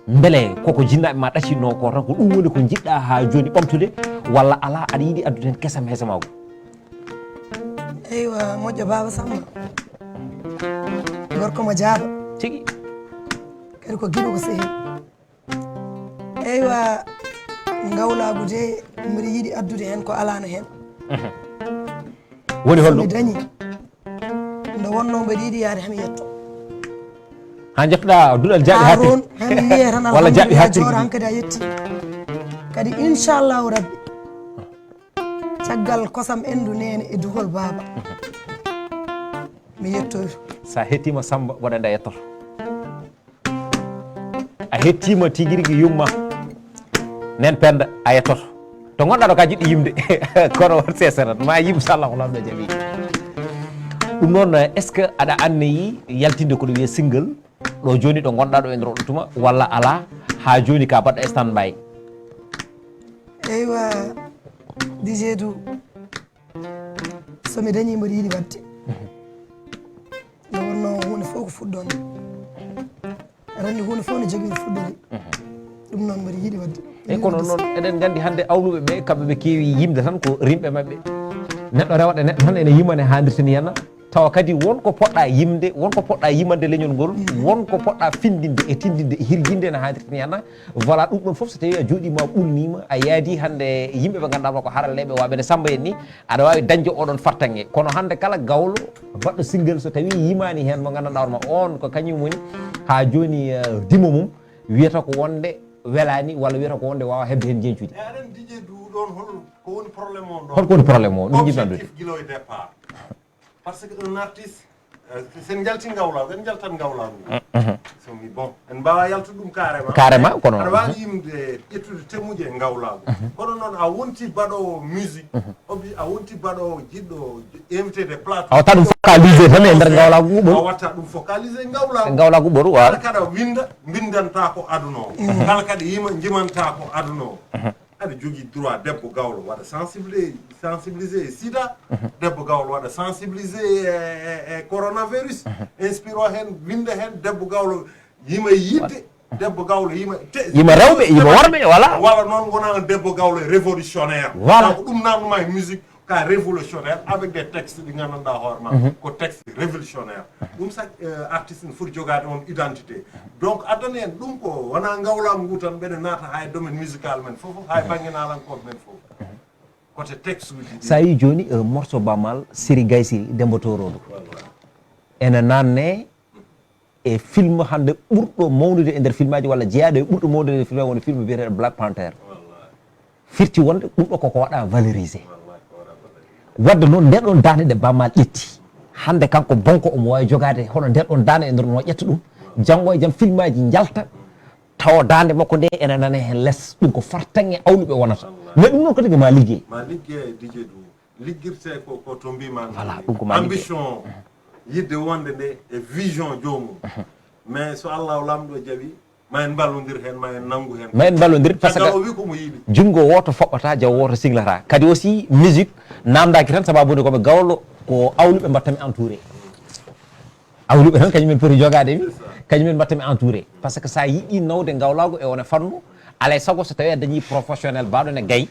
Beele koko jinnaɓe ma ɗacinno ko tan ko ɗum woni ko jiɗɗa ha joni ɓamtude walla ala aɗa yiɗi addude hen kesam hesamago? Eywa, moƴƴo baba Samba. Gorko mo jaaba. Tigi. Kadi ko giɗo ko sehi. Eywa, ngawlaagu de mbiɗa yiɗi addude heen ko alaano heen. Woni holno? So mi dañi nde wonno mbeɗa yiɗi yaade hami yetto. Ha jettoɗa duɗal jaaɓi ha tigi. Hami wiye tan walla jaaɓi ha tigi. Hankadi a yetti. Kadi inchallahu rabbi caggal kosam endu nene e duhol baaba mi yettoyto. Sa hettima Samba waɗa nde a yettoto. A hettima tigi rigi yumma nen penda a yettoto to gonɗa ɗo ka jiɗɗo yimde. Kono won seserat ma yim sallah ko lamɗo jaaɓi. Ɗum noon est ce que aɗa anneyi yaltinde koɗo wiye single ɗo joni ɗo gonɗa ɗo e nder oɗo tuma walla ala? Ha joni ka baɗɗo e stand by. Eywa, dijedu. So mi dañi mboɗo yiɗi waɗde nde wonno hunde fof ko fuɗɗonde. Aɗa anndi hunde fof no jogii no fuɗɗori. Ɗum noon mboɗo yiɗi waɗde. Eyyi kono noon eɗen nganndi hannde awluɓe ɓe kamɓe ɓe keewi yimde tan ko rimɓe maɓɓe. Neɗɗo rewata neɗɗo tan ene yimane hanndirta ni henna tawa kadi won ko poɗɗa yimde won ko poɗɗa yimande leñol ngol won ko poɗɗa findinde e tindinde e hirjinde ene hanndirta ni henna. Voilà ɗum ɗon fof so tawi a jooɗima ɓulnima a yaadi hannde yimɓe ɓe ngannduɗa ko haralleɓe waɓe ne Samba en ni. Aɗa wawi dañde oɗon fartange kono hande kala gawlo baɗɗo single so tawi yimani hen mo gandanɗa hoorema on ko kañum woni ha joni eh, dimo mum wiyata ko wonde welani walla wiyata ko wonde wawa hebde hen jeñcude. E aɗa andi Didier Doudou ɗon hol ko woni problème on ɗon? Holko woni problème o ɗum jiɗmi andude. Objectif gila e départ. Parce que un artiste Eh, sen jalti ngawlaagu en jaltat ngawlaagu. Somi bon en mbawa yaltude ɗum carrément. Carrément kono aɗa wawi yimde ƴettude temuji e ngawlaagu kono noon a wonti baɗowo musique obi a wonti baɗowo jiɗɗo invité de plateau a watta ɗum focalisé tan e nder ngawlaagu ngu ɓoru a watta ɗum focalisé e ngawlaagu ngawlaagu ɓoru wa kala kaɗa winda mbindanta ko aduna o kala kaɗa yima jimanta ko aduna o. Aɗa jogii droit debbo gawlo waɗa sensibilisé sensibilisé e sida, debbo gawlo waɗa sensibilisé e e- e coronavirus, inspiro heen, winnda heen, debbo gawlo yima e yiɗde, debbo gawlo yima te- Yima rewɓe, yima worɓe, voilà. Walla noon wona debbo gawlo révolutionnaire. Voilà. Ko ɗum namnuma e musique ka révolutionnaire avec des textes ɗi nganndanɗaa hoore ma ko texte révolutionnaire. Ɗum sa artiste ne foti jogaade on identité. Donc addani en ɗum ko wona ngawlaagu ngu tan mbeɗa naata ha e domaine musical men fof ha e bannge naalankooɓe men fof. Kote texte uji ɗi. Sa yi joni eh, morceau bamal série gaysiri dembo torodo ene nanne e film hande ɓurɗo mawnude e nder filmaji walla jeeyaɗo e ɓurɗo mawnude e nder film woni film biyeteɗo Black Panther. Firti wonde ɗum ɗo koko waɗa valorisé. Wadde noon nde ɗon dande ɗe bammal ƴetti hande kanko bonko omo wawi jogade hono nde ɗon dande e nder no ƴetta ɗum janngo e jam filmaji jalta tawa dande makko nde ene nana hen less ɗum ko fartange awluɓe wonata mais ɗum noon ko tigi ma liggey ma liggey e dije ɗum liggirte ko ko to mbima voilà ɗum ko ma liggey ambition yidde wonde nde e vision jomum mais so allah o lamɗo jaaɓi ma en mballodir heen ma en nanngu heen ma en mballodir par ce que o wi ko mo yiɗi junngo wooto foɓɓata jaw wooto singlata kadi aussi musique namdaki tan sababude koɓe gawlo ko awluɓe mbattami entouré awluɓe tan kañumen poti jogade mi kañumen mbattami entouré par ce que sa yiɗi nawde gawlago e one fannu alay sago so tawi a dañi professionnel baɗo ne gay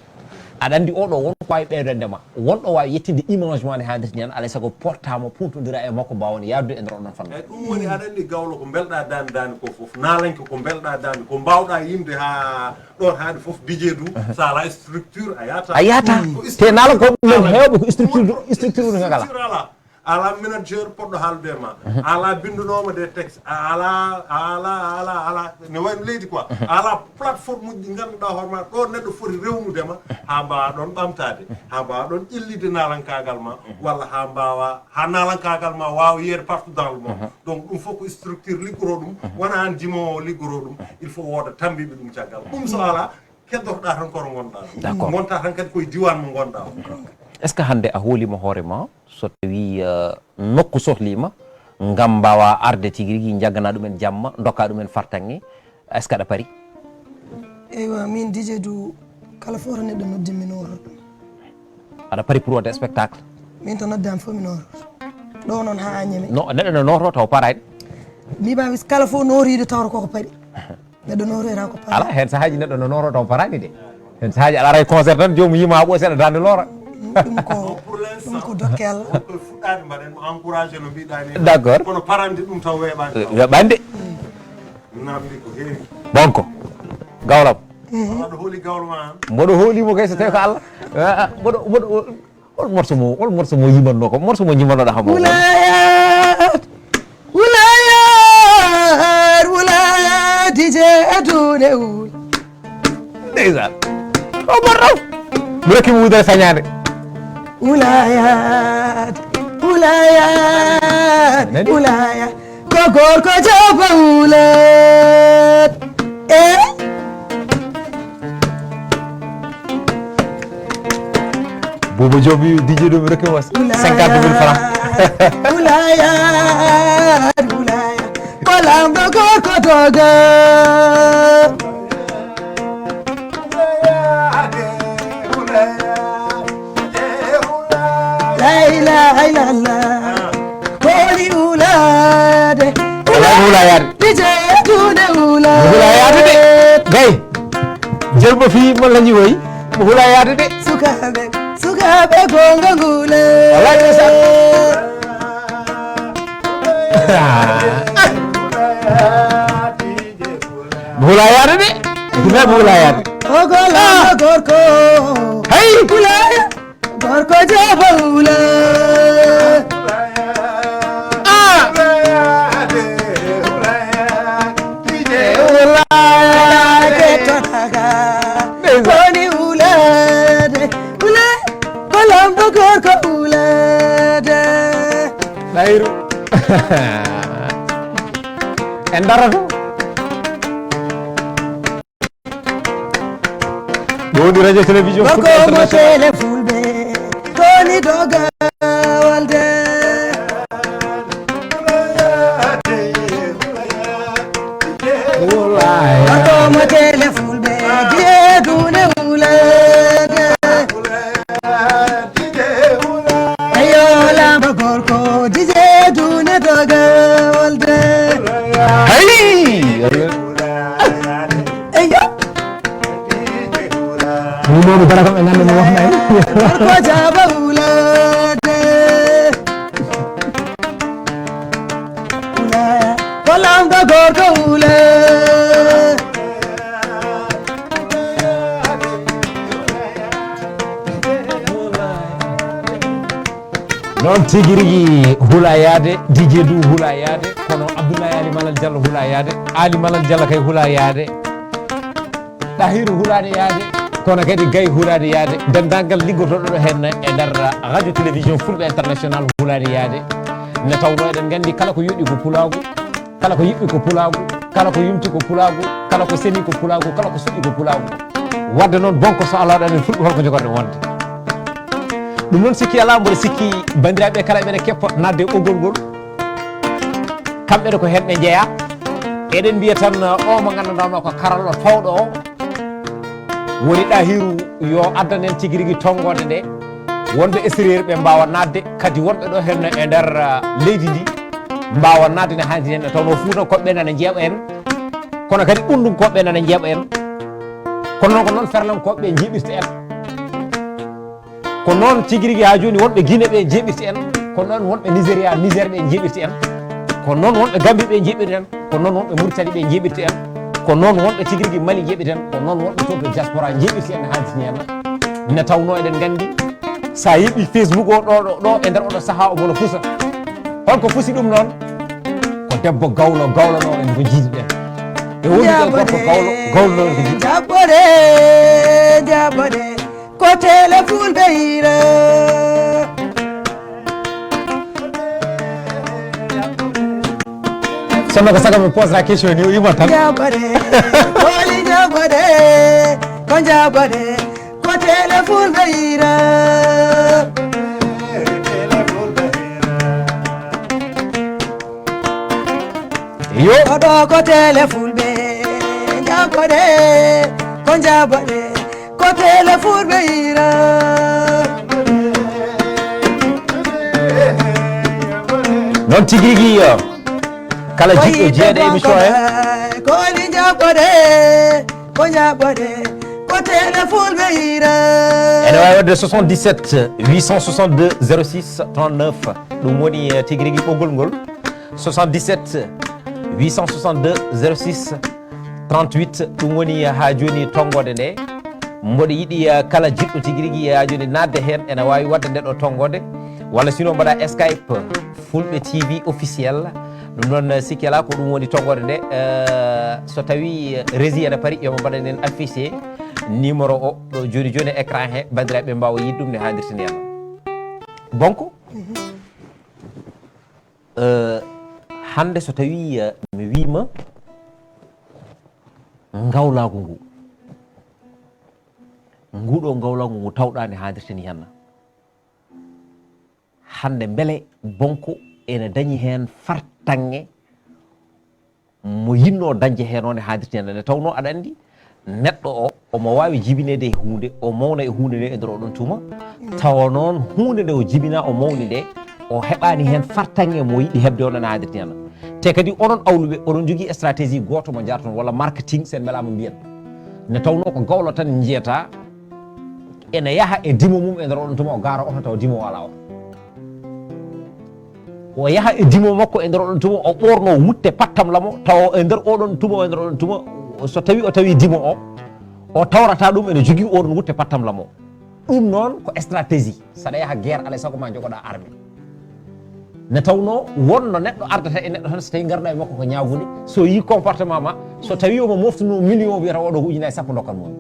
aɗa andi oɗo won ko wawi ɓeydande ma wonɗo wawi yettinde image ma ne haalirta ni tan alay sago portamo puntodira e makko mbawa ne yadude e nder oɗon fannu eyyi ɗum woni aɗa andi gawlo ko belɗa dande dande ko foof nalanke ko belɗa dande ko mbawɗa yimde ha ɗon haade foof dijedu sa ala structure a yata a yata te nalanko ɗum hewɓe ko structure structure ɗum kala A alaa manager poɗɗo haaldude e ma. A alaa binndunooma des textes. A alaa, a alaa, a alaa, a alaa, ne wayno leydi quoi. A alaa plateforme uji ɗi ngannduɗaa hoore ma ɗo neɗɗo foti rewnude ma, haa mbaawaa ɗoon ɓamtaade, haa mbaawaa ɗoon ƴellitde naalankaagal ma, walla haa mbaawaa, haa naalankaagal ma waawa yeeyde partout dans le monde. Donc ɗum fof ko structure liggoroo ɗum, wonaa aan jimoowo liggoroo ɗum, il faut wooda tammbiiɓe ɗum caggal. Ɗum so alaa, keddorɗaa tan ko to ngonɗaa ɗo. D'accord. Ngontaa tan kadi koye diiwaan mo ngonɗaa o. Est-ce que hannde a hooliima hoore ma so tawii, eh, nokku sohliima ngam mbaawaa arde tigi rigi, njagganaa ɗumen jamma, ndokkaa ɗumen fartaŋŋe? Est-ce que aɗa pari? Eywa, min D J Doudou, kala fof to neɗɗo noddi mi nooro. Aɗa pari pour waɗde spectacle? Min to noddaama fof mi nooro. Ɗo noon haa Agname. No, neɗɗo no nooro taw paraani. Mi mbaawi kala fof nooriide tawata koko pari. Neɗɗo nooroyra ko pari. Alaa, heen sahaaji neɗɗo no nooro taw paraani de. Heen sahaaji aɗa ara e concert tan, joomum yima haa ɓooyi seeɗa daande loora. Ɗum ko, ɗum ko dokke Allah. Koye fuɗɗaade mbaɗen mo encouragé no mbiɗaa ni. D'accord. Kono parande ɗum taw weeɓaani. Weeɓaani de. Namdi ko heewi. Bonko. Gawlam. Aɗa hooli gawlo ma an? Mboɗo hoolimo kay so tawi ko Allah. Ah, ah, mboɗo, mboɗo, hol morceau mo, hol morceau mo yimanno ko? Morceau mo yimannoɗa hamo? Wulayat, wulayat, wulayat, D J Doudou wul. Ndeysaan. O borɗo. Mi rokki mo wudere sañaande. Wulayat, wulayat, nani? Wulayat. Ko gorko jaba wulat. Eh? Bobo Jobi, D J Doudou rokki mo cinquante mille francs. Wulayat, wulayat. Ko lamɗo gorko doga. La ilaha illallah. Koli wulade. Wala wula yaade. D J Doudou wula. Wula yaade de. Gay. Jelbo fi mo lañi woy. Mo wula yaade de. Sukaɓe, sukaɓe gonga ngula. Wala ndeysaan. Mo wula yaade de. Dina mo wula yaade. Ogola gorko. Hey. Wula. Gorko jaba wula. Ah. Wula. Woni wulade. Wula. Ko lamɗo gorko wulade. Ɗayru. En darato. Ɗo woni radio télévision Fulɓe International. Tele fulɓe koni doga walde. Wallahi. Tele fulɓe jedune ulade. Ayo lamba gorko D J Doudou doga walde. Hey! Eyo. Ɗum noon dara kam ɓe ngannda mi wofna en. Gorko jaba wulade. Wulaya. Ko lamɗo gorko wula. Noon tigi rigi hula yaade, D J Doudou hula yaade, kono Abdoulaye Ali Malal Diallo hula yaade, Ali Malal Diallo kay hula yaade, Ɗahiru hulaade yaade, kono kadi Gay hulaade yaade, denndaangal liggotooɗo ɗo heen e nder radio télévision Fulɓe International hulaade yaade. Nde tawnoo eɗen nganndi kala ko yoɗi ko pulaagu, kala ko yiɗi ko pulaagu, kala ko yumti ko pulaagu, kala ko seni ko pulaagu, kala ko suɗi ko pulaagu. Wadde noon bonko so alaa ɗo eɗen fulɓe holko njogoɗen wonde. Ɗum noon sikki alaa mboɗo sikki banndiraaɓe kala ɓeɗe keppo naatde e ɓoggol ngol. Kamɓe ne ko heen ɓe njeyaa. Eɗen mbiya tan o mo nganndanɗaa ko karallo towɗo o. Woni Ɗahiru yo addan en tigi rigi tonngoode nde. Wonɓe extérieur ɓe mbaawa naatde, kadi wonɓe ɗo heen e nder, ah, leydi ndi mbaawa naatde ne haandi heen, tawnoo Fuutankooɓe nana njeeɓa en, kono kadi Ɓunndunkooɓe nana njeeɓa en, kono noon ko noon Ferlankooɓe njeeɓirta en, ko noon tigi rigi haa jooni wonɓe Guinée ɓe njeeɓirta en, ko noon wonɓe Nigéria, Niger ɓe njeeɓirta en, ko noon wonɓe Gambie ɓe njeeɓirta en. Ko noon wonɓe Mauritanie ɓe njeeɓirta en, ko noon wonɓe tigi rigi Mali njeeɓirta en, ko noon wonɓe toon to diaspora njeeɓirta en haalti heen. Nde tawnoo eɗen nganndi Sa yeeɓi Facebook o ɗo ɗo ɗo e nder oɗo saha omo no fusa. Holko fusi ɗum noon? Ko debbo gawlo gawlo no en ko jiidi ɗen. E woni ɗo gorko gawlo gawlo no en ko jiidi. Jaɓɓore, jaɓɓore, ko tele fulɓe ira. Sonno ko sago mi posera question ni o yima tan. Jaɓɓore, koli jaɓɓore, ko jaɓɓore, ko tele fulɓe ira. Yo. Oɗo ko tele fulɓe jaɓɓore, ko jaɓɓore, ko tele fulɓe ira. Noon tigi rigi, kala jiɗɗo jeeɗa émission he. Ko woni jaɓɓore, ko jaɓɓore, ko tele fulɓe ira. Ene wawi wadde soixante-dix-sept huit cent soixante-deux zéro six trente-neuf. Ɗum woni eh, tigi rigi ɓoggol ngol. Soixante-dix-sept huit cent soixante-deux zéro six trente-huit. Ɗum woni ha joni tonngode nde. Mboɗo yiɗi eh, kala jiɗɗo tigi rigi ha joni nadde hen ene wawi wadde nde ɗo tonngode. Walla sino mbaɗa Skype Fulɓe T V officiel. Ɗum noon eh, sikki ala ko ɗum woni tonngode nde. Eh, so tawi eh, régie ene paari yomo mbaɗanen affiché numéro o ɗo joni joni e écran he, bandiraɓe mbawa yiide ɗum ne haadirtini en. Donc, eh, hande so tawi eh, mi wiima ngawlagu ngu, nguɗo ngawlagu ngu tawɗani haadirtini henna. Hande beele Bonko ene dañi heen fartaŋŋe mo yinnoo dañde heen, o ne haadirti heen. Nde tawnoo aɗa anndi neɗɗo o, omo waawi jibineede e huunde, o mawna e huunde nde e nder oɗon tuma, tawa noon huunde nde o jibinaa, o mawni nde, o heɓaani heen fartaŋŋe mo yiɗi heɓde, o ne haadirti heen. Te kadi onon awluɓe, oɗon njogii stratégie gooto mo njarton, walla marketing, so en mbelaama mbiyen. Nde tawnoo ko gawlo tan njiyataa, ene yaha e dimo mum e nder oɗon tuma, o gaara oto tawa dimo o alaa oto. O yaha e dimo makko e nder oɗon tuma, o ɓoorno wutte pattam lamo, tawa e nder oɗon tuma, o e nder oɗon tuma, so tawi o tawi dimo o, o tawrata ɗum ene jogii oɗon wutte pattam lamo. Ɗum noon ko stratégie. Saɗa yaha guerre, alay sago ma jogoɗa armée. Ne tawnoo wonno neɗɗo ardata e neɗɗo tan, so tawi ngarɗa e makko ko ñaagunde, so yi comportement ma, so tawi omo moftuno million, wiyata oɗo ko ujunaaji sappo dokkan mo.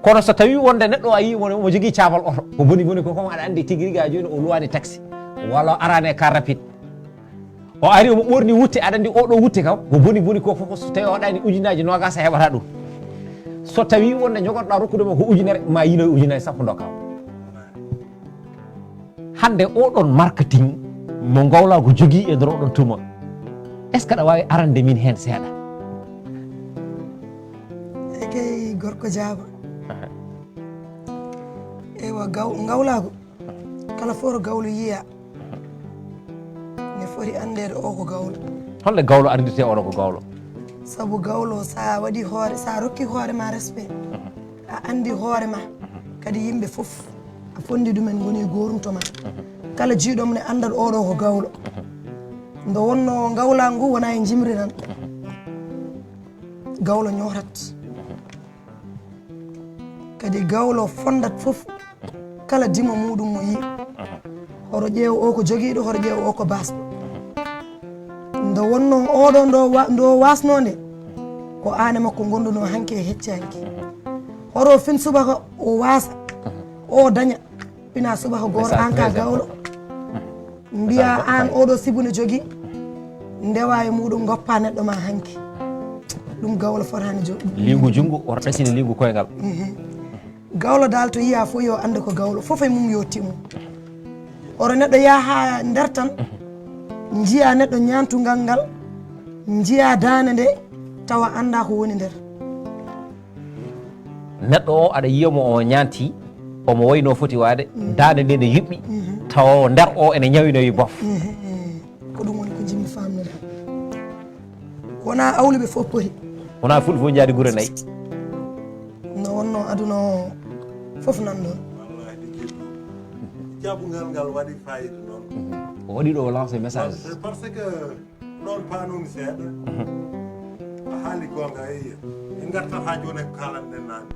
Kono so tawi wonde neɗɗo a yi omo omo jogii caabal oto, ko boni boni ko, comme aɗa anndi tigi rigi a jooni o luwaani taxi, walla o araani e car rapide, o ari omo ɓoorni wutte, aɗa anndi oɗo wutte kam, ko boni boni ko fof, so tawi o waɗaani ujunaaji noogas a heɓata ɗum. So tawi wonde jogotoɗa rokkude mo ko ujunere, ma yinoye ujunaaji sappo dokka. Hannde oɗon marketing mo ngawlaagu jogii e nder oɗon tuma, est ce que aɗa waawi arande min heen seeɗa? Ekey, gorko jaaba. Eywa, gaw ngawlaagu, kala fof to gawlo yiya, ne foti anndeede o ko gawlo. Holno gawlo ardirte oɗo ko gawlo? Sabu gawlo, sa waɗi hoore, sa rokki hoore ma respect, a anndi hoore ma, kadi yimɓe fof a fondi ɗumen ngoni e gorum to ma. Kala jiiɗo mo ne anndat oɗo ko gawlo. Nde wonno ngawlaagu ngu wona e jimri tan. Gawlo ñootat. Kadi gawlo fondat fof kala dimo muɗum mo yi. Hoto ƴeew o ko jogiiɗo, hoto ƴeew o ko baasɗo. Nde wonno oɗo ndo wa-, ndo wasno nde, ko aan e makko ngonduno hanki e hecci hanki. Hoto fin subaka o wasa, o daña, fina subaka goto an ka gawlo. Mbiya an oɗo sibu ne jogi, ndewa e muɗum goppa neɗɗo ma hanki. Ɗum gawlo fotani jo. Lingu jungo, oto ɗacini lingu koyngal. Mhm. Gawlo dal to yiya fof yo ande ko gawlo, fof e mum yo timmu. Oro neɗɗo yaha nder tan, njiya neɗɗo ñantungal ngal, njiya dande nde, tawa anda ko woni nder. Neɗɗo o aɗa yiya mo o ñanti, omo wayno foti waade, dande nde ne yuɓɓi, tawa o nder o ene ñawinoyi bof. Mhm. Ko ɗum woni ko jimmi famnude. Wona awluɓe fof poti. Wona fulɓe fof njaadi gure nayi. No wonno aduna o fof nan ɗon. Wallaahi, ɗi keɗɗi. Jaabungal ngal waɗi fayida noon. O waɗi ɗo lancé message. Parce, parce que noon paanumi seeɗa. A haali goonga, eyi. En ngartat haa jooni e ko kaalanɗen naane.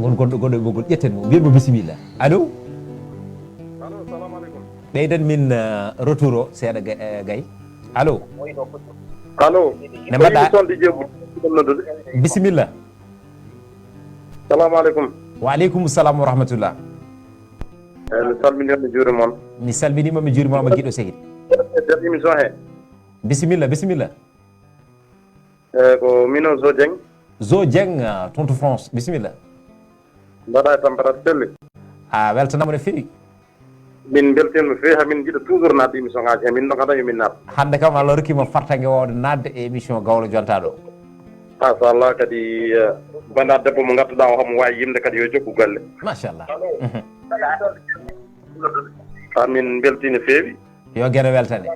Won gonɗo, gonɗo e ɓoggol, ƴetten mo, mbiyen mo bisimilla. Allo? Allo, salamu aleykum. Ɓeydan min, eh, retour o seeɗa, Ga-, eh, Gay. Allo? Allo? Ne mbaɗɗa? Ko émission Dj Bou, ɗum noddude. Bisimilla. Salamu aleykum. Wa aleykum salam wa rahmatullah. Eh, mi salmini on, mi juurima on. Mi salminima, mi juurima ma, giɗo sehil. E nder émission he. Bisimilla, bisimilla. Eh, ko min o Zo Dieng. Zo Dieng, ah, toon to France. Bisimilla. Mbaɗa e tampere, aɗa selli? A weltanama no feewi. Min mbeltiima no feewi, hamin njiɗa toujours naatde émission ngaji he, min nokka tan yo min naat. Hannde kam Allah rokkima fartaŋŋe wawde naatde e émission Gawlo Jonta ɗo. Machallah, kadi, eh, bannda debbo mo ngattuɗa o, homo wawi yimde kadi, yo jokku golle. Machallah. Mhm. Amin mbeltii no feewi. Yo geno weltane.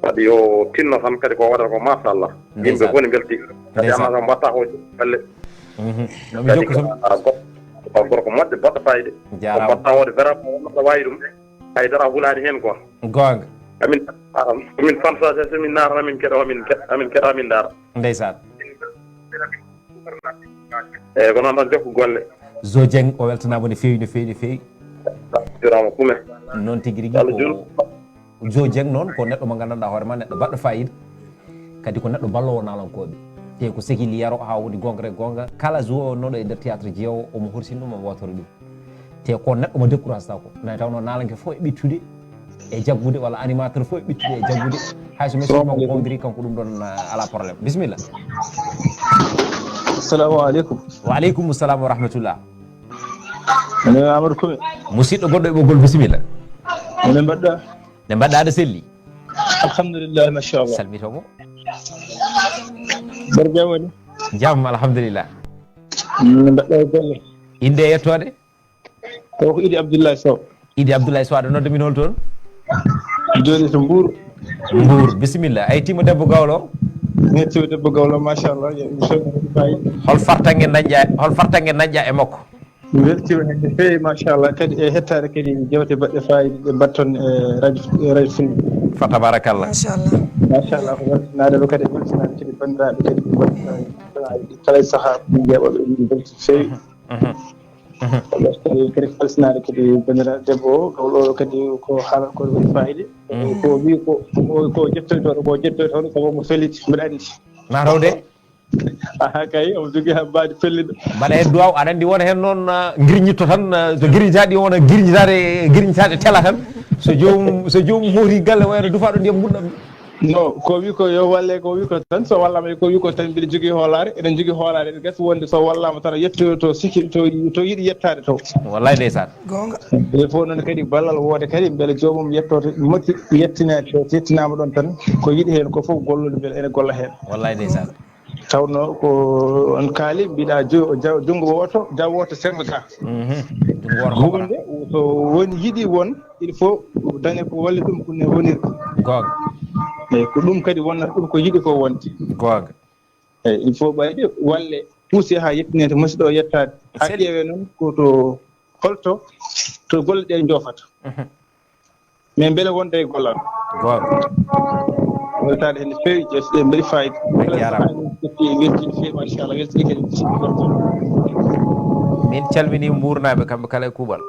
Kadi yo tinno tan, kadi ko waɗata ko, machallah. Ndeysaan. Yimɓe fof ne mbelti. Kadi ndeysaan. Amma kam mbatta ko golle. Mhm. No mi kadi jokku ko tan. A gor-, a gorko moƴƴo, baɗɗo fayida. Jaaraama. Ko mbatta wode vraiment, wonno ko wawi ɗum. Haydara hulaani heen quoi. Goonga. Amin, amin fansa, so min naatana, amin keɗa, amin keɗa, amin keɗa, amin ndaara. Ndeysaan. Eeyi, ko noon tan, jokku golle. Zo Dieng, o weltanaama no feewi, no feewi, no feewi. Juraama kume. Noon tigi rigi. Yo Allah ko juur. Zo Dieng noon ko neɗɗo mo nganndanɗaa hoore ma, neɗɗo baɗɗo fayida. Kadi ko neɗɗo balloowo naalankooɓe. Te ko sehil yaro haa woni goonga e goonga. Kala zo nodɗo e nder théâtre jeewo, omo horsini ɗum, omo watori ɗum. Te ko neɗɗo mo décourage taako. Nde tawnoo naalanke fof e ɓittude e jaggude, walla animateur fof e ɓittude e jaggude. Hay so message makko wondiri, kanko ɗum ɗon, ah, alaa problème. Bisimilla. Assalamu aleykum. Wa aleykum salam wa rahmatullah. Minen Amadou Koume. Musidɗo goɗɗo e ɓoggol, bisimilla. Minen mbaɗɗa? Ne mbaɗɗa, aɗa selli? Alhamdulillah, machallah. Salmito mo. Mbar jam woni? Jam, alhamdulillah. Ne mbaɗɗa e golle? Innde e yettoode? Ko, ko Idi Abdoulaye Sow. Idi Abdoulaye Sow, aɗa nodda min hol toon? Jooɗi to Mbour. Mbour, bisimilla. Ay, timo debbo Gawlo. Ne timo debbo Gawlo, machallah. Yo, mi salmini ko fayi. Hol fartaŋŋe dañƴa, hol fartaŋŋe dañƴa e makko? Mi weltiima heen no feewi, machallah, kadi e hettaade kadi jewte baɗɗe faayiida ɗe mbaɗton e radio, e radio Fulɓe. Fa tabarakallah. Machallah. Machallah, ko weltanaade ɗo kadi, weltanaade kadi banndiraaɓe kadi, ko weltanaade kala e sahaa, ko min njeeɓa ɓe, min mbeltii feewi. Mhm, mhm, mhm. Kadi, kadi kalsinaade kadi banndiraaɗo debbo o, Gawlo o kadi ko haala ko waɗi faayiida. Mhm. Ko wi ko, ko, ko jettoytooɗo, ko jettoytooɗo, sabu mo felliti, mbiɗa anndi. Mataw de. Aha, kay, omo jogii haa mbaadi pelliɗo. Mbaɗa heen duwaaw, aɗa anndi wona heen noon, ah, ngirñitto tan, ah, so girñitaade wona girñitaade, girñitaade tela tan. So joomum, so joomum hooti galle wayno dufaaɗo ndiyam ngulɗam. No, ko wi ko yo walle, ko wi ko tan, so wallama ko wi ko tan, mbiɗa jogii hoolaare, eɗen jogii hoolaare, ene gasi wonde so wallama tan a yettoyo to sikki, to, to yiɗi yettaade to. Wallay ndeysaan. Goonga. Il faut noon kadi ballal wooda kadi, mbele joomum yetto to, moƴƴi, yettinaade to, so yettinaama ɗoon tan, ko yiɗi heen ko fof gollude, mbele ene golla heen. Wallay ndeysaan. Tawnoo ko on kaali, mbiɗa jo-, ja-, junngo wooto, jaw wooto, senngo ga. Mhm. Junngo wooto ko huunde, so woni yiɗi won, il faut daña ko walli ɗum ko ne woniri. Goonga. Eyi, ko ɗum kadi wonnata ɗum ko yiɗi ko wonde. Goonga. Eyi, il faut ɓayde walle puuse haa yettinede musidɗo o yettaade. Haa ƴeewe noon ko to holto to golle ɗe njoofata. Mhm. Mais mbele wonde e gollal. Goonga. Weltaade heen no feewi, ƴeewte ɗe mbaɗi faayiida. A jaaraama. Weltii, weltii no feewi, machallah, weltii kadi. Min calminii Mbuurnaaɓe kamɓe kala e kuuɓal.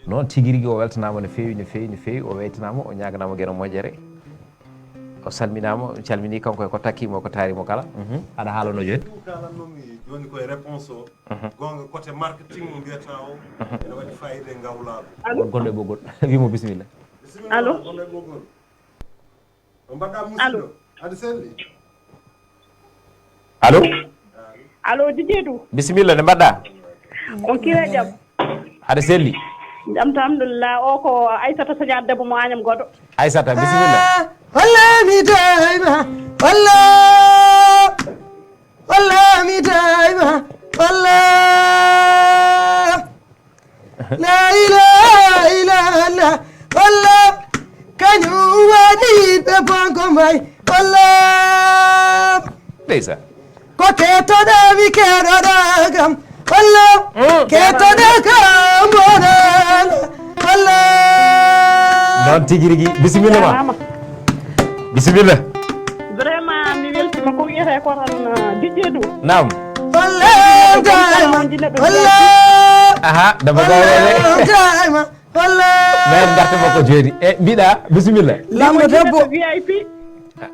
Noon tigi rigi o weltanaama no feewi, no feewi, no feewi. O weytanaama, o ñaaganaama geno moƴƴere. O salminaama, o calminii kanko e ko takkii mo, ko taari mo kala. Mhm. Aɗa haalano jooni? Ko kaalannomi jooni ko e réponse o. Mhm. Goonga, côté marketing mo mbiyata o, mhm, ene waɗi faayiida e ngawlaagu. Allo? Won gonɗo e ɓoggol. Wi mo bisimilla. Bisimilla, allo? Gonɗo e ɓoggol. On mbaɗɗa musidɗo? Allo? Aɗa selli? Allo? Allo, Dj Dou. Bisimilla, ne mbaɗɗa? On kiire jam? Aɗa selli? Jam tan, alhamdulillah. O ko Aissata Sañaar debbo mo Agnam Godo. Aissata, bisimilla. Ah, walla mi dayma, walla, walla mi dayma, walla. La ilaha illallah, walla, kañum waɗi ɓe bonko may, walla. Ndeysaan. Ko keɗoɗa mi keɗoɗa kam, walla, mm, keɗoɗa kam, walla, walla. Noon tigi rigi. Bisimilla ma. Jaaraama. Bisimilla. Vraiment, mi weltima ko wiyete ko tan, uh, Dj Dou. Naam. Walla. Aha, debbo gawlo de. Men garta makko joni. E mbiɗa, bisimilla. Lamɗo debbo. V I P.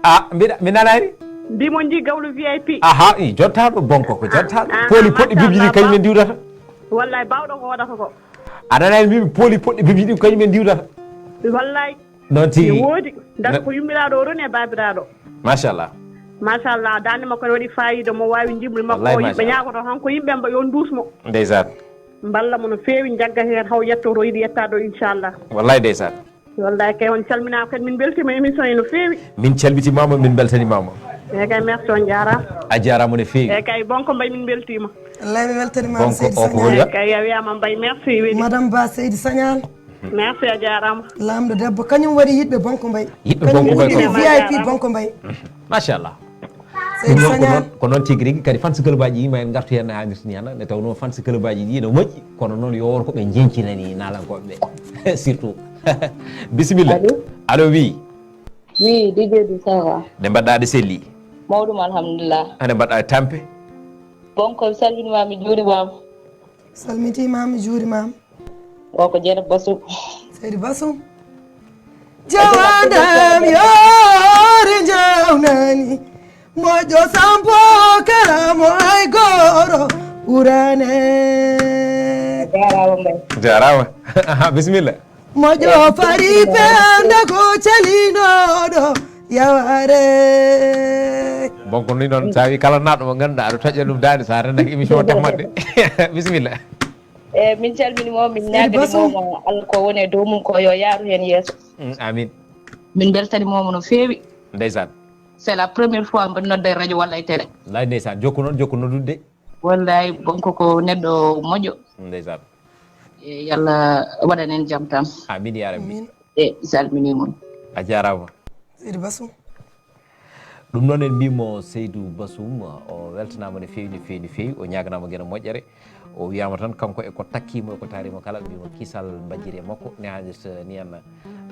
A, mbiɗa, mi nanani. Mbimo ji gawlo V I P. Aha, i jottaɗo bonko ko jottaɗo. Aha, pooli poɗɗi bibjini kañum en diwdata. Wallay bawɗo ko wodata ko. A nanani mbimi pooli poɗɗi bibjini kañum en diwdata. Wallay. Noon tigi. Ne woodi. Ndaga ko yummiraɗo o roni e babiraɗo. Machallah. Machallah, dande makko ne waɗi fayida mo wawi jimri makko. Wallay, o yimɓe machallah. Ñaagoto tan ko yimɓe mba yo ndusmo. Ndeysaan. Mballa mo no feewi, jagga heen haw yetto to yiɗi yettaade o, inchallah. Wallay ndeysaan. Wallay kay, on calminaama kadi, min mbeltiima émission he no feewi. Min calmitimaama, min mbeltanimaama. Eeyi kay, merci, on jaaraama. A jaaraama no feewi. Eeyi kay, bonko mbay min mbeltiima. Wallay mi weltanimaama. Bonko seydi o ko sañal holi? Eeyi kay, a wiyaama mbay, merci weli. Madame Ba seydi sañal. Merci, a jaaraama. Laamɗo debbo kañum waɗi yiɗɓe bonko mbay. Yiɗɓe bonko mbay ko. VIP bonko mbay. Machallah. Ɗum noon ko noon, ko noon tigi rigi kadi fans club aji yima en ngartu heen ha ngartu ni hannde, nde tawnoo fans club aji ɗi no moƴƴi, kono noon yo won ko ɓe njeñcinani naalankooɓe ɓe. Surtout. Bisimilla. Allo. Allo, wi. Wi, D J du ça va? Nde mbaɗɗa, ɗe selli? Mawɗum, alhamdulillah. Ande mbaɗɗa e tampe? Bonko, mi salminimaami, juurimaama. Salmitimaami, juurimaama. O ko Jeere Basum. Seydi Basum. Jawandam yoore jawnani. Moƴƴo sampo kala mo ay goro ɓurane. Jaaraama mbay. Jaaraama. Aha, bisimilla. Moƴƴo fari penda ko calinoɗo yaware. Bon, ko ni noon, sa wi kala naɗɗo mo ganduɗa aɗa taƴa ɗum daande, sa rendaki émission o tammat de. Bisimilla. E min calmini mo, min ñaagani mo Allah ko woni e dow mum ko yo yaaru heen yeeso. Mm, amin. Min mbeltani mo no feewi. Ndeysaan. C'est la première fois mbaɗi nodda e radio walla e télé. Lay ndeysaan, jokku noon, jokku noddude. Wallay, bonko ko neɗɗo moƴƴo. Ndeysaan. E Yalla waɗan en jam tan. Amin ya rabbi. Amin. E salmini mon. A jaaraama. Seydi Basum. Ɗum noon en mbimo Seydou Basum, o weltanaama no feewi, no feewi, no feewi. O ñaaganaama geno moƴƴere. O wiyaama tan kanko e ko takkiimo, e ko taariimo kala, mbimo kisal mbajjiri e makko. Ne hannirta ni en.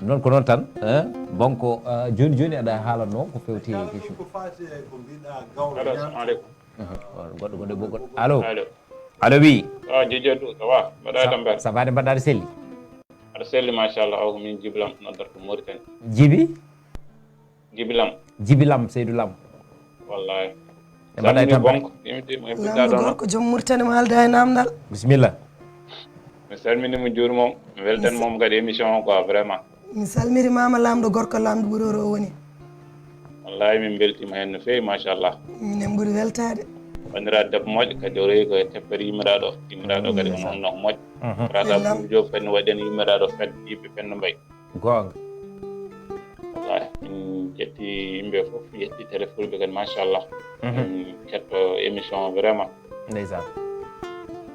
Noon ko noon tan, eh, bonko, eh, jooni jooni aɗa haalanno ko fewti e question. Ko faati e ko mbiɗa gawlo. Allo, assalamu aleykum. Aha, on goɗɗo gonɗo e ɓoggol. Allo. Allo. Allo, wi. Ah, Jojo Du, ça va? Mbaɗa tampere? Ça va, de mbaɗɗa, aɗa selli? Aɗa selli, machallah. O ko min Jibi Lam, noddat ko Mauritanie. Jibi? Jibi Lam. Jibi Lam, Seydou Lam. Wallahi. E mbaɗa e tampere? Bonko, yimti mo e Lamɗo gorko, joom Mauritanie mo haalda e namdal. Bisimilla. Mi salmini mo, juuri mo, mi weltan mo kadi émission o quoi, vraiment. Mi salmitimaama, laamɗo gorko, laamɗo ɓurooro o woni. Wallahi, min mbeltiima heen no feewi, machallah. Minen ɓuri weltaade. Wanndiraa debbo moƴƴo, kadi o rewi ko e teppere yummiraaɗo, yummiraaɗo kadi o nonno ko moƴƴo. Rata Buubu Joob kadi no waɗi heen yummiraaɗo fedde, yiɓɓe Penndu Mbay. Goonga. Wallahi, min ƴetti yimɓe fof, ƴetti télé fulɓe kadi, machallah. Min ketto émission o, vraiment. Ndeysaan.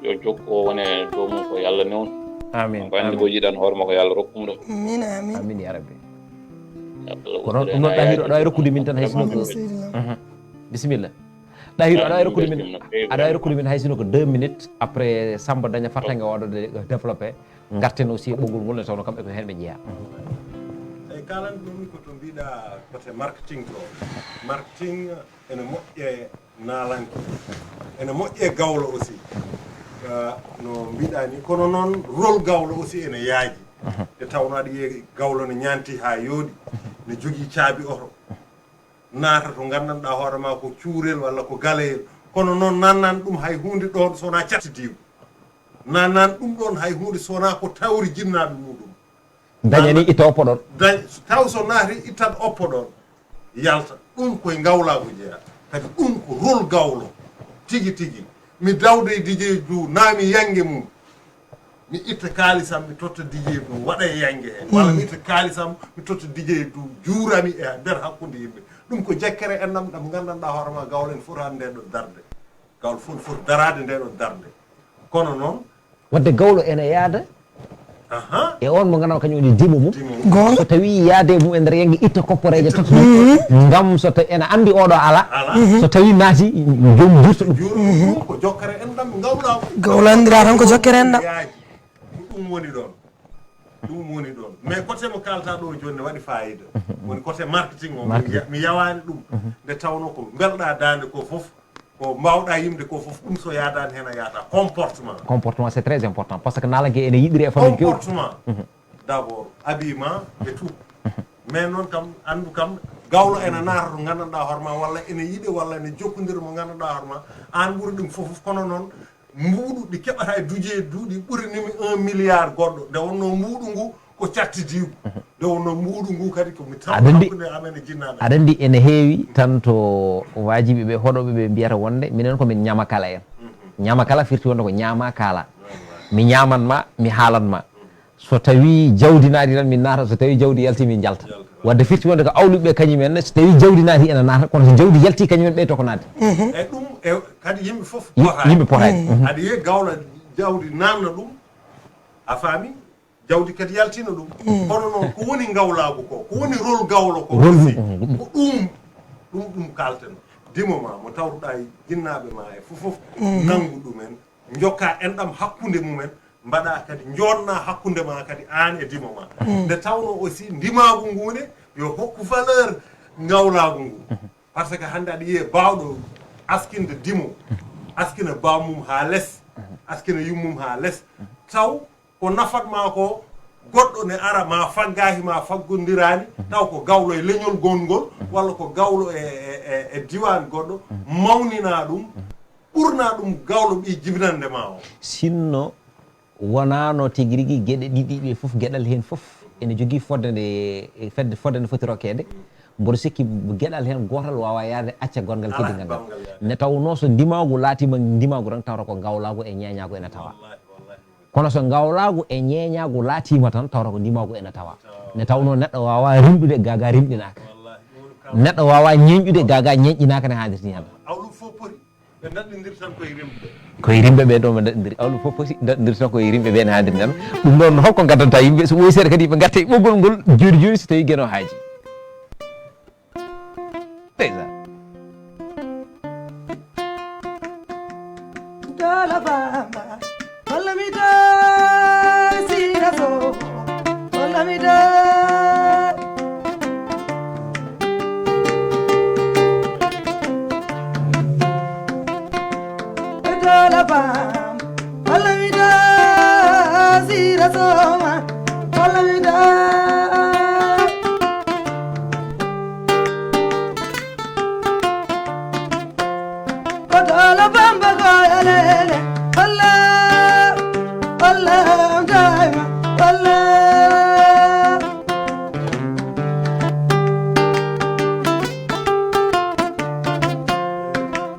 Yo jokku o wone dow mum ko Yalla newnu. Amin, ko anndi ko yiɗan hoore makko, yo Allah rokku mo ɗum. Amin, amin. Amin ya rabbi. Ko noon ɗum noon, Ɗahiru, aɗa wawi rokkude min tan hay sino ko. Amin, seydi Lam. Mhm. Bisimilla. Ɗahiru, aɗa wawi rokkude min, aɗa wawi rokkude min hay sino ko deux minutes après Samba daña fartaŋŋe waɗde développé. Ngarten aussi e ɓoggol ngol, nde tawno kamɓe ko heen ɓe jeyaa. Eyi, kalan ɗum ko to mbiɗa côté marketing to. Marketing ene moƴƴe naalanke. Ene moƴƴe gawlo aussi. Ah, no mbiɗa ni, kono noon rôle gawlo aussi ene yaaji. Nde tawno aɗa yiya gawlo ne ñaanti haa yooɗi, ne jogii caabi oto. Naata to nganndanɗaa hoore ma ko cuurel walla ko galayel. Kono noon nannan ɗum hay huunde ɗoon so wonaa cattidiigu. Nannan ɗum ɗoon hay huunde so wonaa ko tawri jinnaaɓe muɗum. Dañani itta oppo ɗoon. Dañ-, taw so naati ittan oppo ɗoon. Yalta. Ɗum koye ngawlaagu jeyaa. Kadi ɗum ko rôle gawlo. Tigi tigi. Mi dawda e D J du, naa mi yannge mum. Mi itta kaalisam, mi totta D J du, waɗa e yannge heen. Walla mi itta kaalisam, mi totta D J du, juurami e nder hakkunde yimɓe. Ɗum ko jekkere enɗam, ɗam nganndanɗaa hoore ma, gawlo ene foti hannde nde ɗo darde. Gawlo fof ne foti daraade nde ɗo darde. Kono noon. Wadde gawlo ene yaada. Aha. E on mo ngannduɗaa kañum woni dimo mum. Dimo mum. Goonga. So tawi yaade mum e nder yannge itta kopporeeje tati mum. Ngam so tawi ene anndi oɗo alaa. Alaa. So tawi naati, joom bursa ɗum. Juuru ɗum ko jokkere enɗam ngawlaagu. Gawlo anndiraa tan ko jokkere enɗam. Yaaji. Ko ɗum woni ɗoon. Ɗum woni ɗoon. Mais côté mo kaalta ɗo jooni ne waɗi fayida. Woni côté marketing o, mi ya-, mi yawaani ɗum. Nde tawno ko mbelɗaa daande ko fof. Ko mbaawɗaa yimde ko fof, ɗum so yaadaani heen a yaataa. Comportement. Comportement, c'est très important. Parce que naalaŋke ene yiɗiri e famille kew. Comportement. D'abord, habillement et tout. Mais noon kam, anndu kam, gawlo ene naata to nganndanɗaa hoore ma, walla ene yiɗe, walla ene jokkondira mo nganndanɗaa hoore ma. Aan ɓuri ɗum fof, kono noon, mbuuɗu ɗi keɓata e duje duuɗi ɓurinimi un milliard goɗɗo. Nde wonnoo mbuuɗu ngu ko cattidiigu. Nde wonnoo mbuuɗu ngu kadi ko mi tawa hakkunde amen e jinnaaɓe. Aɗa anndi ene heewi tan to waajiɓe ɓe, hoɗooɓe ɓe mbiyata wonde minen ko min ñamakala en. Ñamakala firti wonde ko ñaama kaala. Mi ñaaman ma, mi haalan ma. So tawii jawdi naati tan min naata, so tawii jawdi yalti min njalta. Wadde firti wonde ko awluɓe ɓe kañum en ne, so tawii jawdi naati ene naata, kono so jawdi yalti kañum en ɓeyto ko naatde. E ɗum e kadi yimɓe fof potaani. Yimɓe potaani. Aɗa yiya gawla jawdi naatna ɗum, a faami, jawdi kadi yaltina ɗum. Kono noon ko woni ngawlaagu ko, ko woni rôle gawlo ko aussi, ko ɗum, ɗum, ɗum kaalten. Dimo ma mo tawruɗaa e jinnaaɓe ma e fof fof, nanngu ɗumen, njokka enɗam hakkunde mumen, mbaɗa kadi, jooɗna hakkunde ma kadi aan e dimo ma. Nde tawnoo aussi ndimaagu ngu ne yo hokku valeur ngawlaagu ngu. Parce que hannde aɗa yiya baawɗo askinde dimo, askina bammum haa les, askina yummum haa les, taw ko nafat ma ko goɗɗo ne ara ma faggaki ma faggodiraani, taw ko gawlo e leñol gongol, walla ko gawlo e, e, e, e diwan goɗɗo, mawnina ɗum, ɓurna ɗum gawlo ɓi jibinande ma o. Sinno wonaano tigi rigi geɗe ɗiɗi ɗe fof, geɗal heen fof ene jogii fodde nde, fedde, fodde nde foti rokkeede. Mboɗo sikki geɗal heen gootal waawa yahde acca gongal kadi ngal. Ne tawnoo so ndimaagu laatiima ndimaagu tan, tawata ko ngawlaagu e ñeeñaagu ene tawa. Kono so ngawlaagu e ñeeñaagu laatiima tan, tawata ko ndimaagu ene tawa. Ne tawnoo neɗɗo waawaa rimɗude gaa gaa rimɗinaaka. Neɗɗo waawaa ñeeñɗude gaa gaa ñeeñɗinaaka ne haadirti ñande. Koye rimɓe ɓe ɗo ɓe daɗɗondiri, awlu fof poti daɗɗondirta koye rimɓe ɓe ne haadir nden. Ɗum noon holko ngaddantaa yimɓe so ɓooyi seeɗa kadi ɓe ngarta e ɓoggol ngol jooni jooni so tawii Geno haaji. Ndeysan. Dala bamba. Walla mi daa sira so, walla mi daa. Dala bamba, walla mi daa sira so ma, walla mi daa. Ko dolo bamba ko elele. Allah, Allah, daima, Allah.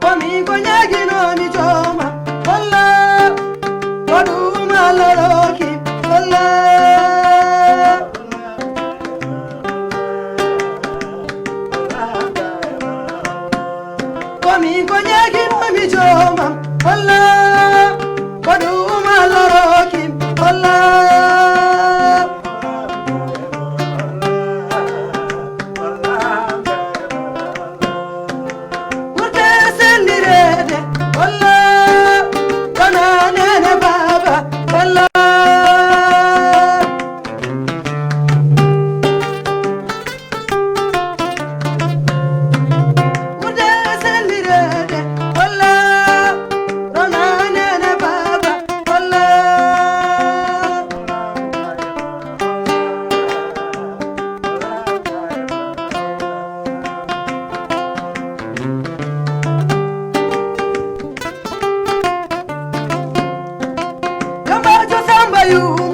Komi ko ñaagino mi jooma. Allah, ko ɗum Allah rokki. Allah. Komi ko ñaagino mi jooma, Allah, ko ɗum Allah rokki, Allah. Ɓurta sellireede, Allah, kono neene baaba, Allah. Ɓurda sellireede, Allah, ɗon a neene baaba, Allah. Gambajo Samba Yumu,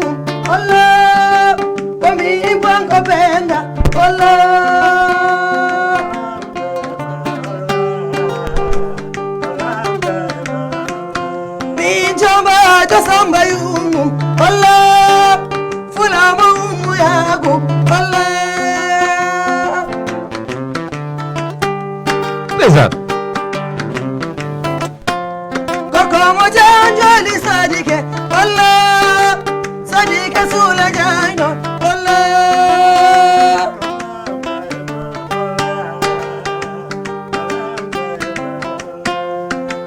Allah, ko mi banko benda, Allah. Mi jambajo Samba Yumu, Allah, fulama umu yago, Allah. Ndeysaan. Gorko mo janjoli Sadike, Allah, Sadike Sula Jayno, Allah.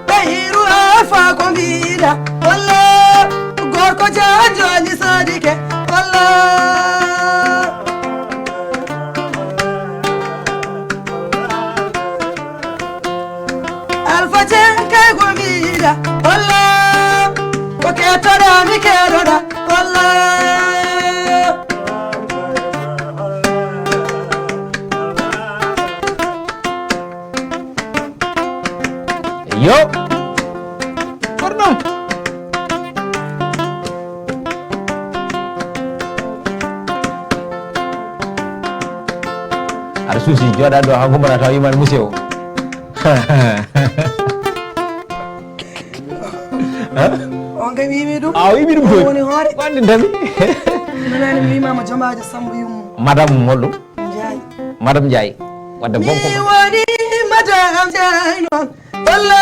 Ɓe hiru afa ko mbiɗa, Allah, gorko janjoli Sadike, Allah. Yo. Porno. Aɗa suusi jooɗaade ɗo haa ngummana taw iman musewo. On kam yimi ɗum. A o yimi ɗum toon. Woni hoore. Wande ndami. Nanani mi wimama jomajo Samba Yummo. Madame holɗum? Njaay. Madame Ndiaye. Wadde Mi bonko. Woni madame Njaay noon. Walla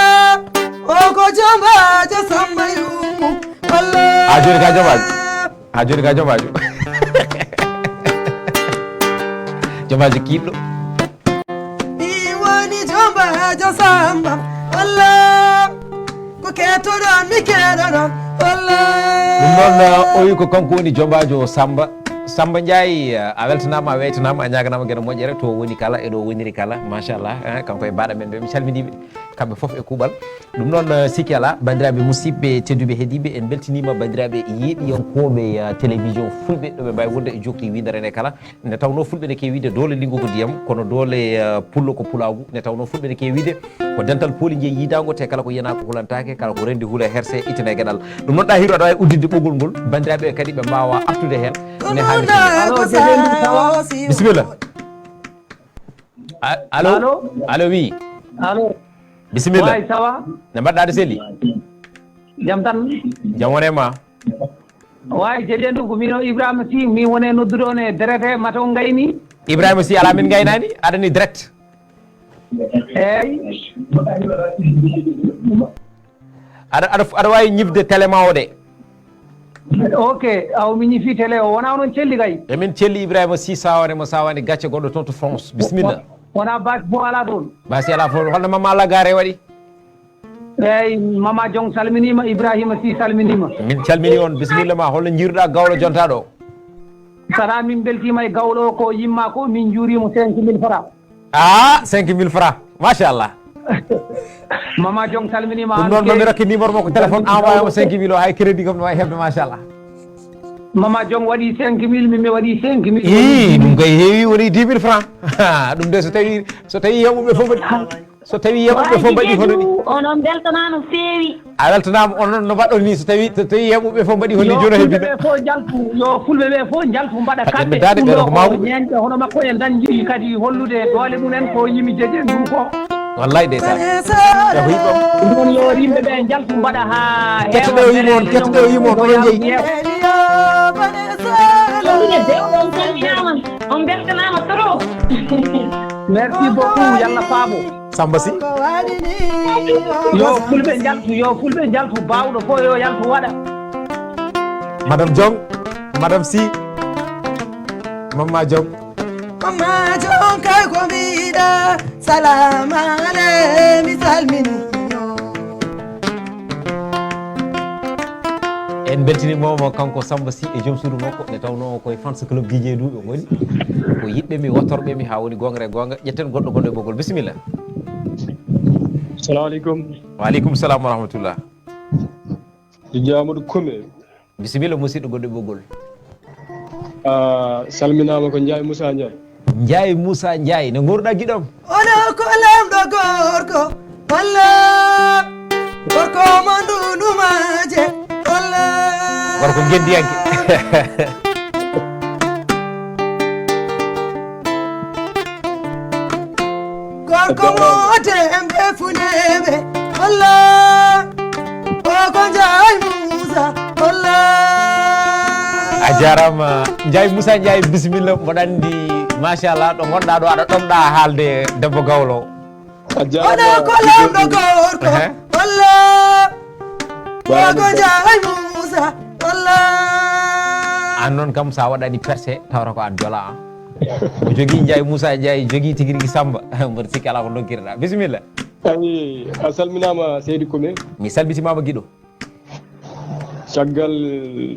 o ko jomajo Samba Yummo. Walla. A joni ka jomajo. Ha joni ka jomajo. Jomajo kiɗɗo. Mi woni jomajo Samba. Walla. Ko kettoɗon mi keɗoɗon. Walla. Ɗum noon, o wi ko kanko woni jomajo Samba. Samba Ndiaye, a weltanama, a weytanama, a ñaganama gueɗe moƴƴere to woni kala e ɗo woniri kala. Machallah, eh, kanko e baɗa men ɓe, mi calminiɓe kamɓe foof e kuuɓal. Ɗum noon, eh, sikki ala, bandiraɓe musidɓe tedduɓe heeɗiɓe, en beltinima bandiraɓe yeeɗiyankoɓe, eh, télévision fulɓe ɗo ɓe mbawi wonde e jokki windere nde kala. Nde tawno fulɓe ne kewi wiide doole linngu ko ndiyam, kono doole, eh, pullo ko pulaagu. Nde tawno fulɓe ne kewi wiide ko dental pooli jeyi yiidaango, te kala ko yenaa ko hulantake, kala ko rendi huule herse, ittane geɗal. Ɗum noon, Ɗahiru, aɗa wawi udditde ɓoggol ngol, bandiraɓe kadi ɓe mbawa artude hen. Ne hannde. Allo, Dede Ndu, ça va? Bisimilla. A- allo. Allo. Allo, wi. Allo. Bisimilla. Way, ça va? Ne mbaɗɗa, aɗa selli? Jam tan. Jam wone ma. Way, Dede Ndu, ko min o Ibrahima Sy, min wone noddude on e Derete, mataw ngayni. Ibrahima Sy, ala min ngaynani, aɗani direct. Eyyi. Aɗa, aɗa, aɗa wawi ñifde télé ma o de. Ok, aw mi ñifi télé o, wona onon celli kay. Emin celli Ibrahima Sy, sawani mo sawani gacce goɗɗo toon to France. Bisimilla. Wona basi bo ala toon. Basi ala fof, holno Mama Lagare waɗi? Eyyi, Mama Jong salminima, Ibrahima Sy salminima. Min calmini on, bisimilla ma, holno jiiruɗa gawlo jontaɗo o? Sara min beltima e gawlo o, ko yimma ko, min juurima cinq mille francs. Ah, cinq mille francs, machallah. Mama Jong salminima. Ɗum noon, mami rokke numéro makko téléphone, envoyé mo cinq mille o, hay crédit kam no wawi hebde, machallah. Mama Jong waɗi cinq mille, min mi waɗi cinq mille. Ii, ɗum kay heewi, woni dix mille francs. Ɗum de, so tawi, so tawi yewɓeɓe fof mbaɗi, so tawi yewɓeɓe fof mbaɗi hono ni. On, on beltanama no feewi. A weltanama, on noon no mbaɗɗon ni, so tawi, so tawi yewɓeɓe fof mbaɗi hono ni, Yo jono fulɓe hebbina. Ɓe fof jaltu, yo fulɓe ɓe fof jaltu mbaɗa Paɗɗen carte. ɓe daade, ɓe Ɗum ko ɗo mawɓe. Ko ñeeñɓe hono makko en dañji kadi hollude doole mumen ko yimi Dede Ndu ko. Wallay ndeysaan. Ɓe ko yimɓe. Ɗum noon yo yimɓe ɓe njaltu mbaɗa haa Kettoɗo o yimo on, kettoɗo o yimo on, onon jeyi. Ɗum ne dewɗo on salminama, on beltanama trop. Merci beaucoup, yalla faabo. Samba Sy. Yo fulɓe njaltu, yo fulɓe njaltu, bawɗo fof yo yaltu waɗa. Madame Jong, Madame Sy, Mamma Jong. Mamma Jong kay ko mbiɗa, salama ale, mi salmini yo. En beltinimomo kanko Samba Sy e joom suudu makko, nde tawno koye fans club Guidié Doux ɓe ngoni. Ko yiɗɓe mi, wattorɓe mi, ha woni gonga e gonga. Ƴetten goɗɗo gonɗo e ɓoggol. Bisimilla. Salamu aleykum. Wa aleykum salam wa rahmatullah. Dj Amadou Koume. Bisimilla musidɗo gonɗo e ɓoggol. A salminama ko Ndiaye Moussa Ndiaye. Ndiaye Moussa Ndiaye, no goruɗa giɗam? Ono ko lamɗo gorko, walla gorko mo ndundumaje, walla. Gorko geddiyanke. Gorko mo tembe funeɓe, walla. Koko Ndiaye Moussa, walla. A jarama Ndiaye Moussa Ndiaye, bisimilla. Mboɗo andi, machallah, ɗo gonɗa ɗo aɗa ɗomɗa haalde debbo gawlo. A jarama. Ono ko lamɗo gorko, Ehe. walla. Koko Ndiaye Moussa, walla. An noon kam sa waɗani percé tawata ko an jola an. O jogui Ndiaye Moussa Ndiaye, jogui tigi rigui Samba. Mboɗo sikki ala ko dokkirɗa. Bisimilla. Ayi, a salminama seydi Koume. Mi salmitimama giɗo. Caggal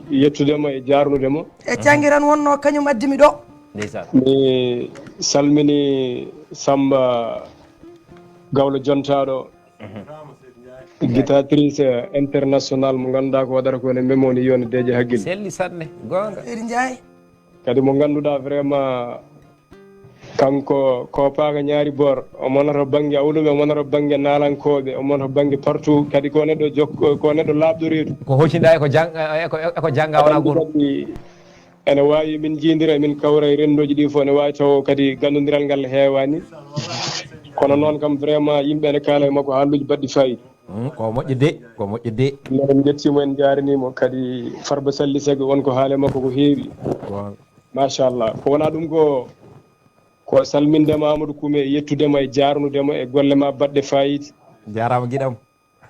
yettudema e jarnudema. E cangi tan wonno kañum addimi ɗo. Ndeysaan. Mi salmini Samba gawlo jontaɗo. Guitariste international mo ganduɗa ko waɗata ko ne memoni yoni deeƴe hakkille. Selli sanne, gonga. Seydi Ndiaye. Kadi mo ganduɗa vraiment Kanko ko paaka ñaari boor, omo wona to bannge awluɓe, omo wona to bannge naalankooɓe, omo wona to bannge partout. Kadi ko neɗɗo jokko, ko neɗɗo laaɓɗo reedu. Ko hucinɗa e ko jang-, e ko, e ko jannga wona gootum. Kadi ene waawi min njiidira, min kawra e renndooji ɗi fof, ene waawi taw kadi ganndondiral ngal heewaani. Kono noon kam, vraiment, yimɓe ene kaala e makko haalluuji baɗɗi faayiida. Mm, ko moƴƴo de, ko moƴƴo de. Min njettii mo, en njaarnii mo kadi. Farba Salli Seck, won ko haale makko ko heewi. Goonga. Machallah. Ko wonaa ɗum ko, ko salminde ma, Amadou Koumé, e yettude ma, e jaarnude ma e golle ma baɗɗe faayiida. Jaaraama giɗam.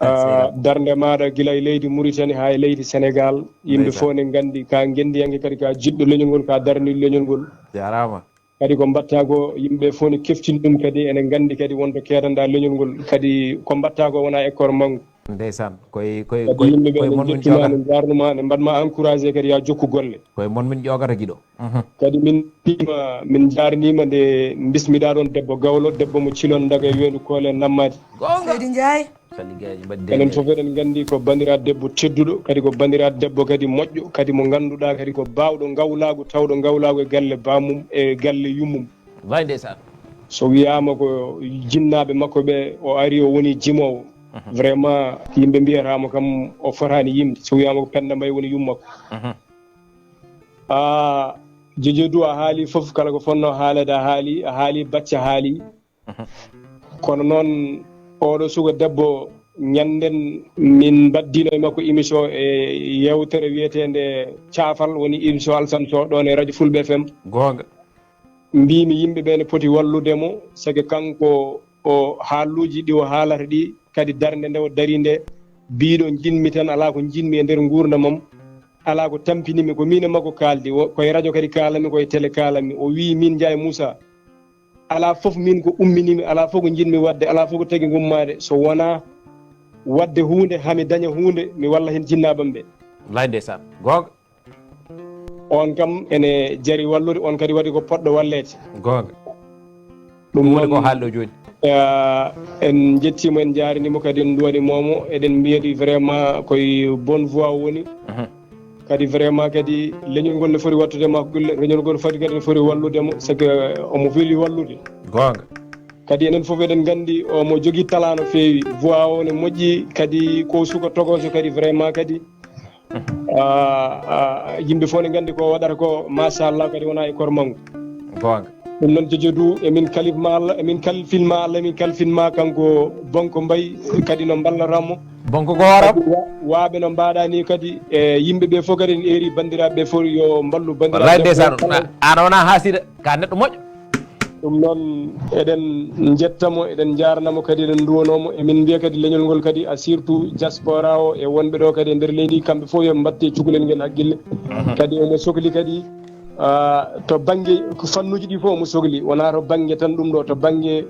Ah, darnde maaɗa gila e leydi Mauritanie haa e leydi Sénégal. Yimɓe Ndeysaan. Fof ne nganndi ka ngenndiyanke, kadi ka jiɗɗo leñol ngol, ka daraniiɗo leñol ngol. Jaaraama. Kadi ko mbaɗta ko, yimɓe fof ne keftini ɗum, kadi ene nganndi kadi wonto keedanɗa leñol ngol. Kadi ko mbaɗta ko wona e koor manngu. Ndeysaan, koye, koye, kadi koye, yimɓe ɓe koye ne mon min njettu ma, ƴoogata. Ne njaarnu ma, ne mbaɗ ma encouragé kadi ya jokku golle. Koye mon min ƴoogata giɗo. Mhm. Kadi min mbima, min njaarnima nde mbismiɗa ɗon debbo gawlo, debbo mo cilon daga e weendu koole nammaade. Goonga. Seydi Ndiaye. Sali Gaye mbaɗi enen dende. Fof eɗen nganndi ko banndiraaɗo debbo tedduɗo, kadi ko banndiraaɗo debbo kadi moƴƴo, kadi mo ngannduɗaa kadi ko baawɗo ngawlaagu, tawɗo ngawlaagu e galle baamum, e galle yummum. Wallaay ndeysaan. So wiyaama ko jinnaaɓe makko ɓe, o ari o woni jimoowo. Mhm. Vraiment, yimɓe mbiyata mo kam o fotaani yimde. So wiyaama ko Penda Mbaye woni yummakko. Mhm. Ah, Jojo Du, a haali fof, kala ko fotnoo haaleede a haali, a haali Bacca haali. Mhm. Kono noon, oɗo suka debbo, ñannden min mbaddino e makko émission e yeewtere wiyeteende Caafal, woni émission Alsan Sow ɗoon e Radio Fulɓe F M. Goonga. Mbimi yimɓe ɓe ne poti wallude mo, sake kanko o haalluuji ɗi o haalata ɗi, kadi darnde nde o dari nde, biiɗo njiɗmi tan, alaa ko njiɗmi e nder nguurndam am, alaa ko tampinimi, ko min e makko kaaldi, o, ko e radio kadi kaalanmi, ko e télé kaalanmi. O wii min Njaay Muusa, alaa fof min ko umminimi, alaa fof ko njiɗmi waɗde, alaa fof ko tagi ngummaade, so wonaa waɗde huunde, haa mi daña huunde, mi walla heen jinnaaɓe am ɓe. Wallaay ndeysaan, goonga. On kam ene jari wallude, on kadi waɗi ko poɗɗo walleede. Goonga. Ɗum ɗum woni ko noon, haalɗo jooni. Eh, en njettiimo, en njaarniimo kadi, en nduwanimoo mo. Eɗen mbiyadi vraiment koye bonne voie o woni. Mhm. Kadi vraiment kadi leñol ngol ne foti wattude mo hakkulle, leñol ngol foti kadi ne foti wallude mo, c'est que omo foti wallude. Goonga. Kadi enen fof eɗen nganndi omo jogii talent no feewi, voix o ne moƴƴi, kadi ko suka togooso kadi vraiment kadi. Ah, ah, yimɓe fof ne nganndi ko waɗata ko, machallah, kadi wona e koor manngu. Goonga. Ɗum noon, Jojo Du, emin kalif ma Allah, emin kalfin ma Allah, emin kalfin ma kanko Bonko Mbaye, kadi no mballata mo. Bonko ko hoore am. Kadi wa-, waaɓe no mbaɗa ni kadi, e yimɓe ɓe fof kadi ne eeri banndiraaɓe ɓe fof yo mballu banndiraaɓe. Wallaay ɓe ndeysaan, fof. An wona haasida, ka neɗɗo moƴƴo. Ɗum noon, eɗen njetta mo, eɗen njaarna mo kadi, eɗen nduwanoo mo. Emin mbiya kadi leñol ngol kadi, a surtout diaspora o e wonɓe ɗo kadi e nder leydi, kamɓe fof yo ɓe mbatte cukalel ngel hakkille. Mhm. Kadi omo sokli kadi, ah, to bannge fannuuji ɗi fof omo sokli, wonaa to bannge tan ɗum ɗo, to bannge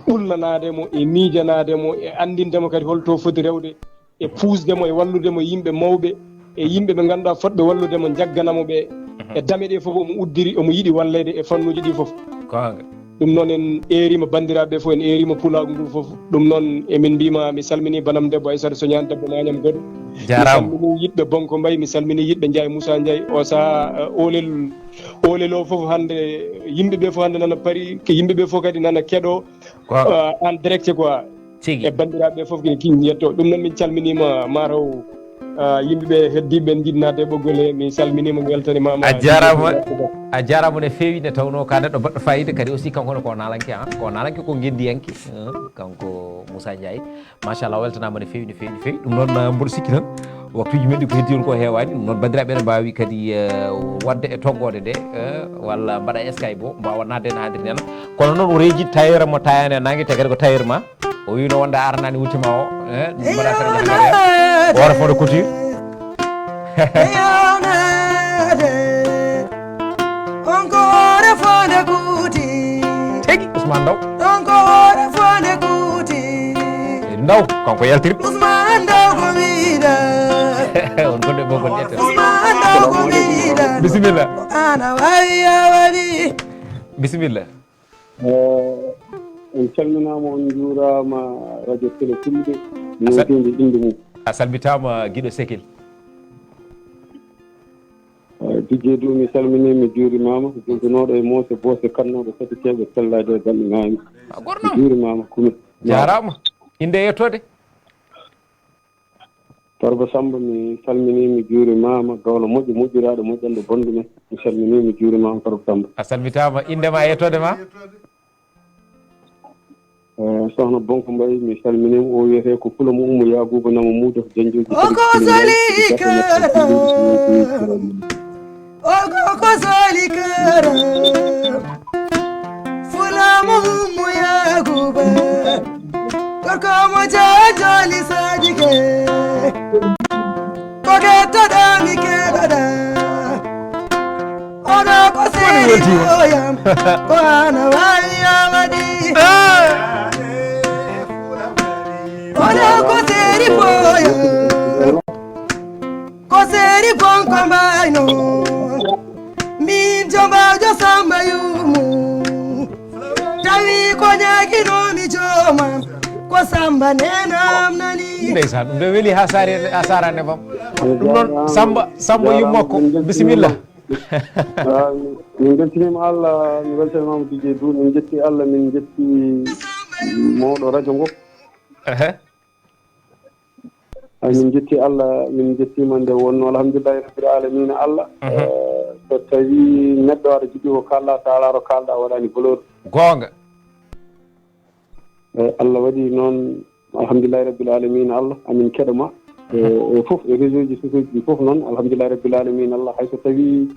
ɓulnanaade mo e miijanaade mo e anndinde mo kadi holto foti rewde. E puusde mo, e wallude mo, yimɓe mawɓe, e yimɓe ɓe ngannduɗaa fotɓe wallude mo, njaggana mo ɓe. Mhm. E dame ɗe fof omo uddiri, omo yiɗi walleede e fannuuji ɗi fof. Goonga. Ɗum noon en eeriima banndiraaɓe fof, en eeriima pulaagu ngu fof. Ɗum noon emin mbiima, mi salminii banam debbo Aissata Soñaan, debbo Mañam Godo. Jaaraama. Mi salminii yiɗɓe Bonko Mbaye, mi salminii yiɗɓe Njaay Moussa Njaay. O sahaa, eh, oolel, oolel o fof hannde, yimɓe ɓe fof hannde nana pari, yimɓe ɓe fof kadi nana keɗo, Goonga. Eh, en direct quoi. Tigi. E banndiraaɓe ɓe fof kadi kin njetto. Ɗum noon min calminiima, mataw, ah, yimɓe ɓe heddiiɓe ɓe njiɗnaade e ɓoggol he, min calminiima, mi weltaniima. A jaaraama, a jaaraama no feewi, nde tawnoo ka neɗɗo baɗɗo faayiida kadi aussi, kanko ne ko naalanke, ah, ko naalanke, ko ngenndiyanke, ah, kanko Moussa Ndiaye. Machallah, o weltanaama no feewi, no feewi, no feewi. Ɗum noon, ah, mboɗo sikki tan, waktuuji men ɗi ko heddi on ko heewaani. Ɗum noon, banndiraaɓe ene mbaawi kadi, eh, waɗde e toggoode nde, eh, walla mbaɗa e Skype o, mbaawa naatde e haadir nena. Kono noon, o reeji tailleur mo tailleur e naange, te kadi ko tailleur ma. O wiino wonde a aranaani wutte ma o, eh, ɗum mbaɗa fere jahannama. Hoore Fodé Couture. Encore Fodé Couture. Tigi Ousmane Ndaw. Encore Fodé Couture. Ndaw, kanko yaltiri. Ousmane Ndaw ko wiida. On gonɗo e ɓoggol ƴetten. Ousmane Ndaw ko wiida. Bisimilla. Ana wawi a waɗi. Bisimilla. Eh, en calminaama, on njuuraama Radio Télé Fulɓe, a sal-, noddinde innde mum. A salmitaama, giɗo Sekil. Eh, Dijjee Duu, mi salminii, mi juurimaama. Joltunooɗo e moose boose, kannooɗo saɗi keeɓe sellaade e balɗe ŋaani. A gornam. Mi juurimaama, kumi. Jaaraama. Innde e yettoode? Farba Samba, mi salminii, mi juurimaama. Gawlo moƴƴo, moƴƴiraaɗo, moƴƴanɗo bonɗo men. Mi salminii, mi juurimaama, Farba Samba. A salmitaama. Innde ma e yettoode ma? Eh, Sohna Bonko Mbaye, mi salminii mo. O wiyetee ko Fula mo Ummu Yaaguuba Nama Muudo, Janjooji. O ko Sali Kara. O ko, ko Sali Kara. Fula mo Ummu Yaaguuba. Gorko mo Janjoo lisaaji ke. Ko gettoɗaa mi keɗoɗaa. Oɗo ko seeri oyam. Ko ana wawi ya waɗi. Oɗo ko seeri oyam. Ko seeri bonko mbayno. Min jombajo Samba Yumu. Tawi ko ñaaginomi joomam. Ko Samba nenam nani. Ndeysaan, ɗum de weli ha sari, ha sarande bam. Ɗum noon, Samba, Samba yummakko, bisimilla. Ah, min beltiniima Allah, min weltaniima Dijjee Duu, min njetti Allah, min njetti mawɗo radio ngo. Ehe. Ah, min njetti Allah, min njettiima nde wonno, alhamdulillahi rabbil alamina Allah. Mhm. Eh, so tawi neɗɗo aɗa jogii ko kaalɗa, so alaa to kaalɗa, a waɗaani valeur. Goonga. Eh, Allah waɗi noon, alhamdulillahi rabbil alamina Allah, amin keɗo ma. Eh, e fof, e réseau ji sociaux ji fof noon, alhamdulillahi rabbil alamina Allah, hay so tawi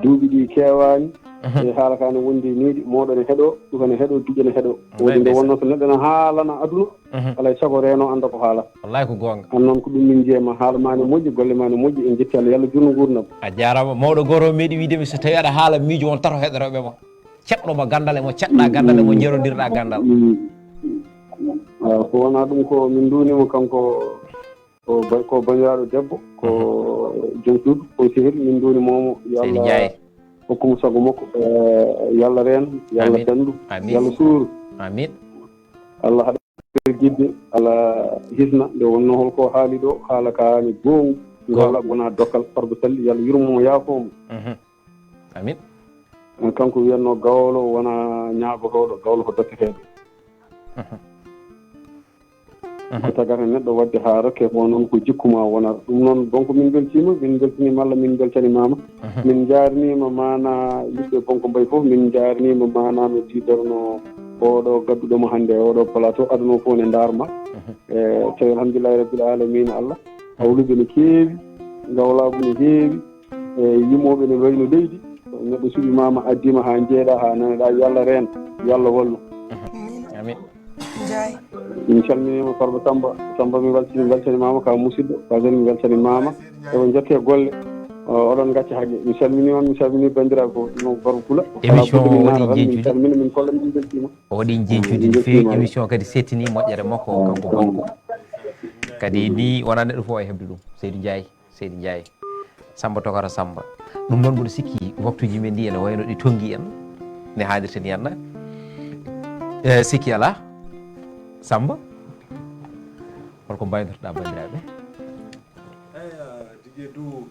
duuɓi ɗi keewaani, mhm, e haala ka ne wondi e needi, mawɗo ne heɗo, suka ne heɗo, duƴƴo ne heɗo. Wallahi woodi nde ndeysaan. Wonno so neɗɗo ne haalana aduna, mhm, alay sago reeno annda ko haala. Wallahi ko goonga. An noon ko ɗum min njeema, haala ma ne moƴƴi, golle ma ne moƴƴi, en jetti Allah, Yalla juutnu nguurndam. A jaaraama, mawɗo gooro meeɗi wiide mi so tawi aɗa haala miijo won tato heɗorooɓe ma. Ceɗɗo mo ganndal e mo ceɗɗa ganndal e mo njerondirɗa ganndal. Mm. Ah, ko wona ɗum ko min nduuni mo kanko ko ba-, ko banndiraaɗo debbo, ko joom suudu, ko sehil, min nduuni moomo. Yo Allah hokku mo sago makko, eh, yo Allah reen, yo Allah danndu, yo Allah suuru. Amin. Allah haɗa gidde, Allah hisna, nde wonno holko haali ɗo, haala ka ni goonga, nde wala wona dokkal, Farba Sali, yo Allah yurmo mo, yaafo mo. Mhm. Amin. Eh, kanko wiyatno gawlo wona ñaagotooɗo, gawlo ko dokketeeɗo. Mhm. Mhm. Ko tagata neɗɗo waɗde haa rokke ko noon ko jikku ma wonata. Ɗum noon, bonko min mbeltiima, min mbeltiniima Allah, min mbeltanimaama. Mhm. Min njaarniima maana yimɓe bonko mbayi fof, min njaarniima maana no diidorno oɗo gadduɗo mo hannde e oɗo plateau, aduna o fof ne ndaar ma. Mhm. Eh, tawi alhamdulillahi rabbil alamina Allah, hawluɓe ne keewi, gawlaagu ne heewi, e yimooɓe ne wayno leydi, neɗɗo suɓimaama, addiima haa njeeɗa, haa nanaɗa, yo Allah reen, yo Allah wallu. Amin. Njaay. Min calminiima Farba Samba. Samba, mi weltini, mi weltanimaama ka musidɗo, ka kadi mi weltanimaama. Eɓe njokke golle. O, oɗon ngacca haqqe. Mi salminii on, mi salminii banndiraaɓe fof. Ɗum ko Farba Pula. Émission o waɗi jeejuuji. Min calmina, min kolla, min mbeltiima. O waɗi jeejuuji no feewi. Émission kadi seetinii moƴƴere makko, kanko Bonko. Kadi ni wonaa neɗɗo fof e heɓde ɗum. Seydi Njaay. Seydi Njaay, Samba Tokara Samba. Ɗum noon mboɗo sikki waktuuji men ɗi ene wayno ɗi tonngi en, ne haalirta ni en. E, sikki alaa, Samba, holko mbaynortoɗaa banndiraaɓe? Eyi, Dijjee Duu,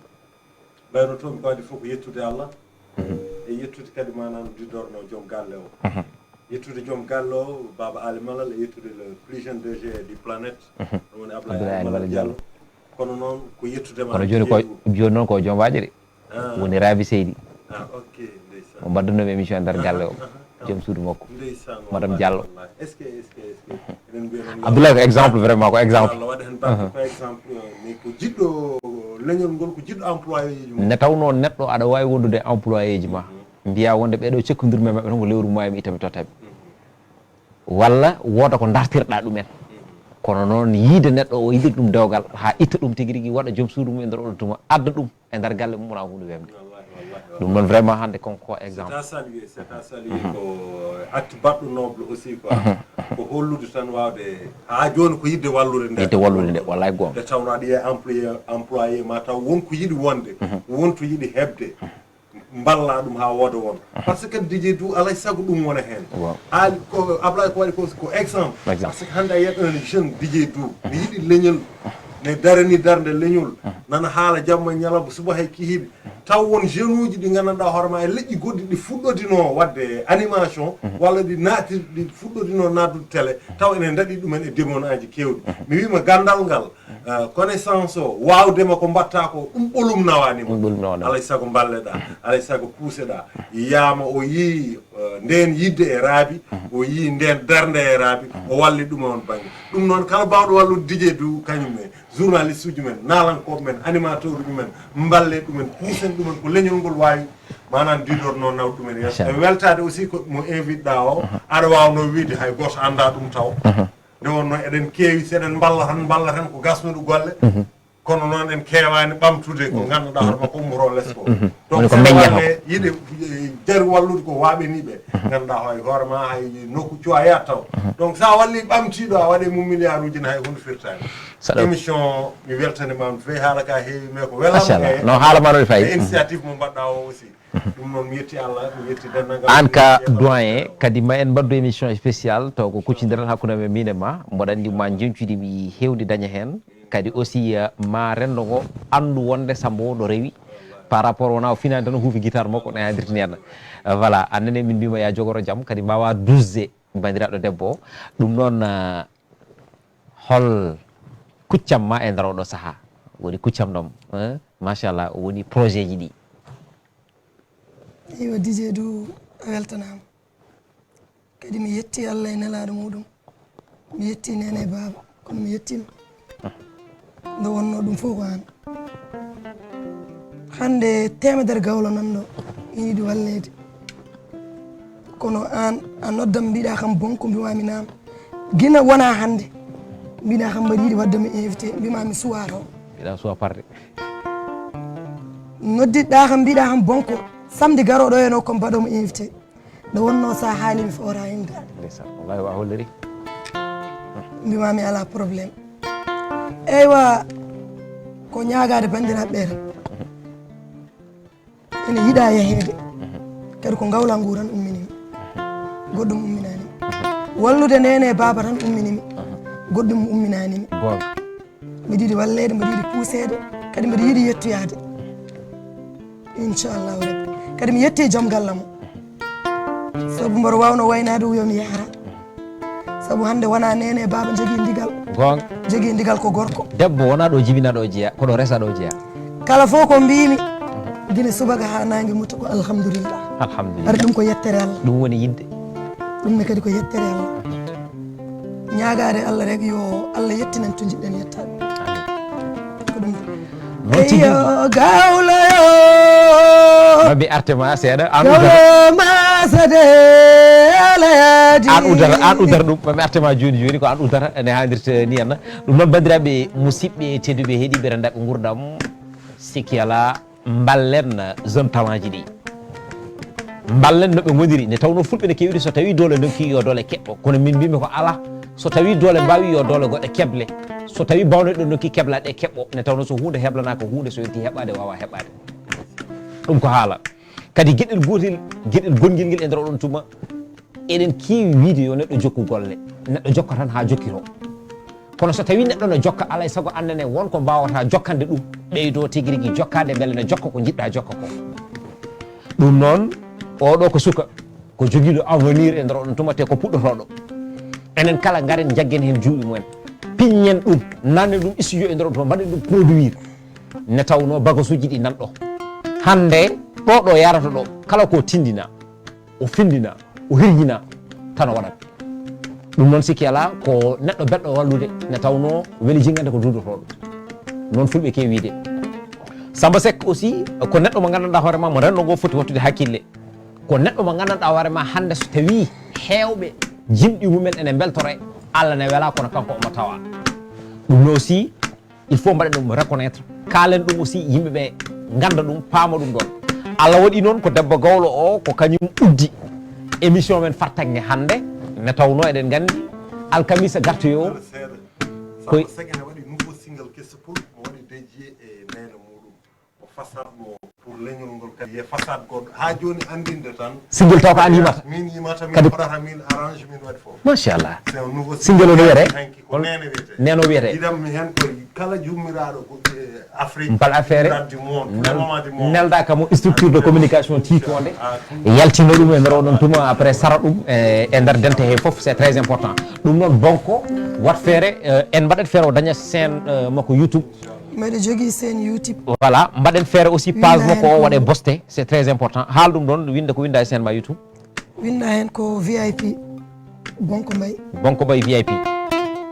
mbaynotomi ko adii fof ko yettude Allah, mhm, e yettude kadi maanaam diidorno joom galle o. Mhm. Yettude joom galle o, Baaba Ali Malal, e yettude le plus jeune D G du planète, mhm, ɗum woni Abdoulaye Ali Malal Diallo. Kono noon ko yettude ma. Kono jooni ko, jooni noon ko joom waajere. Ah. Woni Rabi Seydi. Ah, ok, ndeysaan. Mo mbaɗdanoomi émission e nder galle o. Aha, aha, aha. Joom suudu makko. Ndeysaan, Madame Diallo. Wallahi. Est-ce que, est-ce que, est-ce que eɗen mbiya noon yo Adoulaye ko exemple, vraiment ko exemple. Allah waɗa heen barke, aha, ko exemple, mais ko jiɗɗo leñol ngol, ko jiɗɗo employé ji mum. Nde tawnoo neɗɗo aɗa waawi wondude employé ji ma. Mhm. Mbiya wonde ɓeeɗo cekkondirmi e maɓɓe tan ko lewru maayo mi itta mi totta ɓe. Walla wooda ko dartirɗa ɗumen. Kono noon yiide neɗɗo o yiɗir ɗum dewgal haa itta ɗum tigi rigi waɗa joom suudu mum e nder oɗo tuma adda ɗum e nder galle mum wona huunde wemde. Wallahi, wallahi, wallahi. Ɗum noon vraiment hannde kon ko exemple. C'est à saluer, c'est à saluer. Mhm. Ko acte baɗɗo noble aussi quoi. Mhm. Ko hollude tan wawde haa jooni ko yidde wallude nde. Yidde wallude nde, wallahi goonga. Nde tawnoo aɗa yiya employé, employé ma taw won ko yiɗi wonde, mhm, won to yiɗi heɓde. Mhm. Mballa ɗum haa wooda won. Aha. Par ce que Dijjee Duu alay sago ɗum wona heen. Waaw. Haali ko Ablaye ko waɗi ko, ko exemple. Exemple. Par ce que hannde a yiyat un jeune Dijjee Duu, ne yiɗi leñol, ne darani darnde leñol, nana haala jamma e ñalawma, suba hay kihiiɗe. taw won jeune uji ɗi nganndanɗaa hoore ma e leƴƴi goɗɗi ɗi fuɗɗodinoo waɗde animation, walla ɗi naatir, ɗi fuɗɗodinoo naatdude télé, taw ene ndaɗi ɗumen e demande aji keewɗi. Mi wiima ganndal ngal, eh, connaissance o, waawde ma ko mbaɗta ko, ɗum ɓolum nawaani ma. Ɗum ɓolum nawaani ma. Alay sago mballeɗaa, alay sago puuseɗaa. Yaama o yii, eh, ndeen yidde e raabi, o yii ndeen darnde e raabi, o walli ɗum e on bannge. Ɗum noon, kala baawɗo wallude Didier Doux, kañum e journaliste uji men, naalankooɓe men, animateur uji men, mballe ɗumen, puusen ɗumen ko leñol ngol waawi, maanaam, diidornoo nawde ɗumen yeeso. Inchallah. E weltaade aussi ko mo invite ɗaa o, aɗa waawnoo wiide hay gooto anndaa ɗum taw. Nde wonnoo eɗen keewi, so eɗen mballa tan, mballa tan ko gasnuɗo golle. Kono noon en keewaani ɓamtude ko ngannduɗaa hoore makko ummoroo les ko. Donc, woni ko so mbeññatnoo. Waɗde yiɗe, eh, jari wallude ko waaɓe ni ɓe. Ngannduɗaa hoore, hoore ma hay nokku cuwaa yaat taw. Donc, so a walli ɓamtiiɗo, a waɗe mum milliard uji ne hay huunde firtaani. Saɗa- Émission, mi weltaniima no feewi, haala ka heewi, mais ko welama. Machallah. Kay. No haala ma no fayi. E initiative mo mbaɗɗaa o aussi. Ɗum noon mi yetti Allah, mi yetti denndaangal. Aan ka doyen, kadi ma en mbaɗdu émission spéciale, taw ko kuccondiral hakkunde men min e ma. Mboɗo anndi ma njoñcudi mi heewde daña heen. Kadi aussi, eh, ma renndo ngo anndu wonde Sammba o no rewi. Par rapport wona o finaani tan o huufi guitare makko, no yaadirtini en. Eh, voilà, aan nene min mbima ya jogoro jam, kadi mbawa dusde. Banndiraaɗo debbo o. Ɗum noon, ah, hol kuccam ma e nder oɗo sahaa? Woni kuccam ɗom, eh? Machallah, o woni projet ji ɗi. Eywa, Didier Doux, a weltanaama. Kadi mi yetti Allah e nelaaɗo muɗum. Mi yetti neene e baaba, kono mi yettiima. Nde wonnoo ɗum fof ko aan. Hannde teemedere gawlo nan ɗo, ina yiɗi walleede. Kono aan, a noddam, mbiɗa kam bonko, mbimaa mi naam. Gila wonaa hannde, mbiɗa kam mbaɗa yiɗi waɗde mi invité, mbimaa mi suwaa toon. Mbiɗa suwaa parde. Noddiɗaa kam, mbiɗa kam bonko, samedi garooɗo o, ene ko mbaɗo mo invité. Nde wonnoo so a haali mi fooraa heen de. Ndeysaan, wallahi wa holliri. Mbimaa mi alaa problème. Eywa, ko ñaagaade banndiraaɓe ɓee tan. Ene yiɗaa yaheede. Kadi ko ngawla ngu tan ummini mi. Goɗɗum umminaani mi. Wallude neene e baaba tan ummini mi. Goɗɗum umminaani mi. Goonga. Mbiɗa yiɗi walleede, mbiɗa yiɗi puuseede, kadi mbiɗa yiɗi yettoyaade. Inchallahu Rabbi. Kadi mi yetti joom galle am o. Sabu mboɗo waawno waynaade o, yo mi yahra. Sabu hannde wonaa neene e baaba njogii ndigal. Goonga. Njogii ndigal ko gorko. Debbo wonaa ɗo jibinaa ɗo jeyaa, ko ɗo resaa ɗo jeyaa. Kala fof ko mbiimi, gila subaka haa naange muta ko alhamdulillah. Alhamdulillah. Ari ɗum ko yettere Allah. Ɗum woni yiɗde. Ɗum ne kadi ko yettere Allah. Ñaagaade Allah rek yo Allah yettinan to njiɗɗen yettaade. Ko ɗum. Noon tigi. Eyo, gawlo yo. Mami arte ma seeɗa, aan gawlo uddata. Ma sade, Allah yaadi. Aan uddata, aan uddata ɗum. Mami arte ma jooni jooni, ko aan uddata, ene haalirta ni en. Ɗum noon, banndiraaɓe, musidɓe tedduɓe, heɗiiɓe renndaɓe nguurndam, sikki alaa, mballen jeune talent ji ɗi. Mballen no ɓe ngoniri, nde tawnoo fulɓe ne keewiri, so tawii doole ndonki yo doole keɓɓo. Kono min mbimi ko alaa, so tawii doole mbaawi yo doole goɗɗe keble. So tawii baawnoyɗo ndonki kebla ɗe keɓɓo, nde tawnoo so huunde heblanaaka huunde, so yonti heɓaade, waawa heɓaade. Ɗum ko haala. Kadi geɗel gootel, geɗel gonngel ngel e nder oɗon tuma, eɗen keewi wiide yo neɗɗo jokku golle. Neɗɗo jokka tan haa jokkitoo. Kono so tawii neɗɗo no jokka, alaa e sago aan nene won ko mbaawata jokkande ɗum, ɓeydoo tigi rigi jokkaade mbele no jokka ko njiɗɗaa jokka ko. Ɗum noon, oɗo ko suka, ko jogiiɗo avenir e nder oɗon tuma, te ko puɗɗotooɗo. Enen kala ngaren njaggen heen juuɗe mumen. Piññen ɗum, nannen ɗum studio e nder oɗon tuma, mbaɗen ɗum produire. Ne tawnoo bagasuuji ɗi nan ɗo. Hannde, ɗo ɗo yarata ɗo, kala ko tindina, o findina, o hirjina, tan o waɗat. Ɗum noon sikki alaa, ko neɗɗo belɗo wallude, nde tawnoo weli jingande ko duudotooɗo. Noon fulɓe keewi wiide. Sammba Seck aussi, ko neɗɗo mo nganndanɗaa hoore ma, mo renndo ngo foti wattude hakkille. Ko neɗɗo mo nganndanɗaa hoore ma hannde, so tawii heewɓe jimɗi mumen ene mbeltoro, Allah ne welaa, kono kanko omo tawaa. Ɗum noon aussi, il faut mbaɗen ɗum reconnaître. Kaalen ɗum aussi, yimɓe ɓe ngannda ɗum, paama ɗum ɗoon. Allah waɗi noon ko debbo gawlo o, ko kañum uddi émission men fartaŋŋe hannde, nde tawnoo eɗen nganndi alkamisa gartoyo. Seeɗa. Koy- Sammba Seck ene waɗi nouveau single keso pul, mo waɗi dédié e neene muɗum. O Façade mo pour leñol ngol kadi ye façade goɗɗo. Haa jooni anndinde tan. Single taw ko an yimata. Min yimata, min kadi waɗata, min arrange, min waɗi fof. Machallah. C'est un nouveau single. Single o no wiyetee? Hanki ko Neene wiyetee. Neene o wiyetee. Idan mi heen ko kala jummiraaɗo ko, eh, Afrique, Mbal affaire. Stade du monde, Nel-, vraiment du monde. Nelda kam o structure de communication tiitonde. Ah, yaltino ɗum e nder oɗon tuma, après sara ɗum e, e nder dente he fof, c'est très important. Ɗum noon, Bonko, wat feere, eh, en mbaɗat feere o daña chaîne, eh, makko YouTube. Mbeɗa jogii chaîne YouTube. Voilà, mbaɗen feere aussi page makko o waɗe boste, c'est très important. Haal ɗum ɗoon, winnda ko winnda e chaîne ma YouTube. Winnda heen ko V I P, Bonko Mbaye. Bonko Mbaye V I P.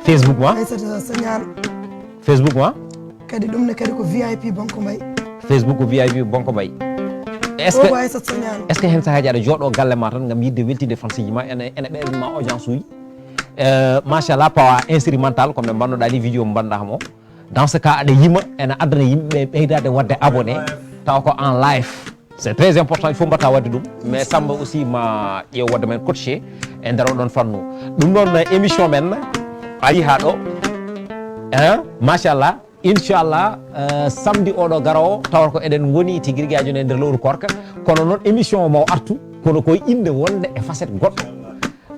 Facebook ma? Aissata Sagnal. Facebook ma? Kadi ɗum ne kadi ko V I P Bonko Mbaye. Facebook ko V I P Bonko Mbaye. Est-ce que, ɗo ko Aissata Sagnal. Est-ce que heen sahaaji aɗa jooɗoo galle ma tan ngam yiɗde weltinde fansiiji ma, ene, ene ɓeydan ma audience uji? Eh, machallah, pawa instrumental, comme no mbannoɗaa ni vidéo mo mbannoɗaa mo. Dans ce cas, aɗa yima, ene addana yimɓe ɓeydaade waɗde abonné, tawa ko en live. C'est très important, il faut mbaɗa waɗde ɗum. Mais Samba aussi ma ƴeew waɗde men coaché e nder oɗon fannu. Ɗum noon, émission men ari haa ɗo. Hein? Machallah. Inchallah, eh, samedi oɗo garowo, tawata ko eɗen ngoni tigi rigi haa jooni e nder lewru koorka. Kono noon émission o maw artu, kono koye innde wonde e facette goɗɗo.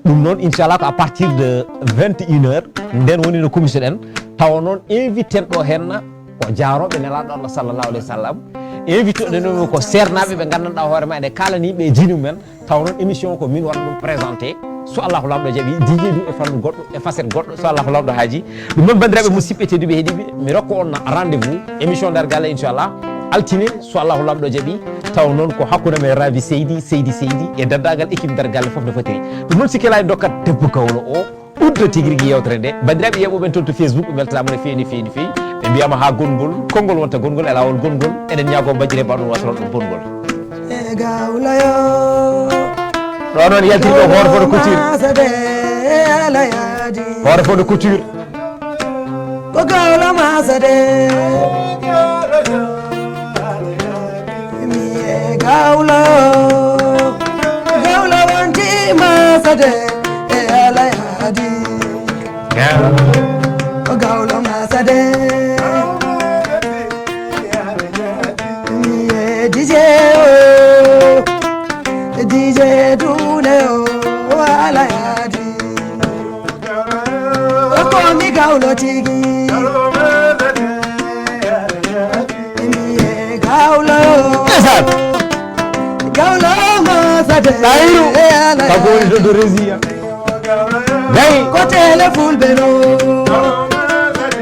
Ɗum noon, inchallah, ko à partir de vingt et une heures, nden woni no kumisoɗen. Tawa noon, invité en ɗo heen ko jaarooɓe Nelaaɗo Allah sallallahu alayhi wa sallam. Invité oɗen ɗum ko seernaaɓe ɓe nganndanɗaa hoore ma ene kaalani ɓe e diine mumen. Tawa noon, émission ko min waɗa ɗum présenté. So Allahu Laamɗo jaɓi, D J du e fannu goɗɗo, e facette goɗɗo, so Allahu Laamɗo haaji. Ɗum noon, banndiraaɓe musidɓe tedduɓe heɗiiɓe, mi rokka on rendez-vous, émission Nder Galle, inchallah, altine, so Allahu Laamɗo jaɓi. Tawa noon ko hakkunde men Rabi Seydi, Seydi, Seydi, e denndaangal équipe Nder Galle fof no fotiri. Ɗum noon, sikki alaa en ndokkat debbo gawlo o, udda tigi rigi yewtere nde. Banndiraaɓe yeeɓooɓe en toon to Facebook, ɓe mbeltanaama no feewi, no feewi, no feewi. Ɓe mbiyama haa gongol, konngol wonta gongol, e laawol gongol. Eɗen ñaagoo majjire mbaɗon wasoro ɗum bonngol. E gawlayo. Ɗo noon yaltirɗo Hoore Fodde Couture. Masade ala yaadi. Hoore Fodde Couture. Ko gawlo masade. Mi e gawlo. Gawlo wonti masade e ala yaadi. Ko gawlo masade. Mi e D J o. D J Dune o, o ala yaadi. O ko mi gawlo tigi. Mi e gawlo. Ndeysaan. Gawlo masade. Ɗahiru. E ala yaadi. Kanko woni Dodo Rési. Gay. Ko tele fulɓe no.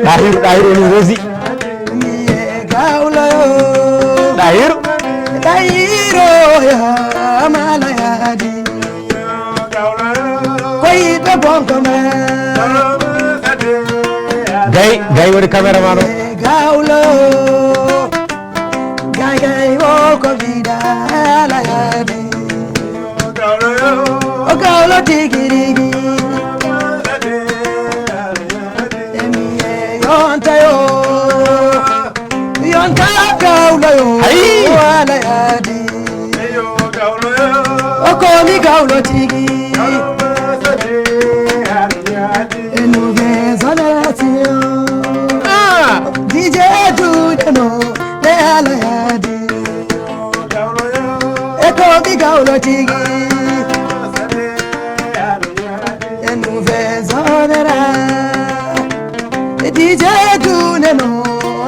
Ɗahiru, Ɗahiru woni Rési. Mi e gawlo. Ɗahiru. Ɗahiru ya mala yaadi. Ko yiɗɓe bonko ma. Gay, Gay woni caméraman o. Mi e gawlo. Gay, gay, o ko mbiɗa ala yaadi. O gawlo tigi rigi. Emi e yonta yo. Yonta gawlo yo. Hayi. O ala yaadi. O ko mi gawlo tigi. E nouvelle génération. Ah. D J Dune no, ne ala yaadi. E ko mi gawlo tigi. E nouvelle génération. E D J Dune no,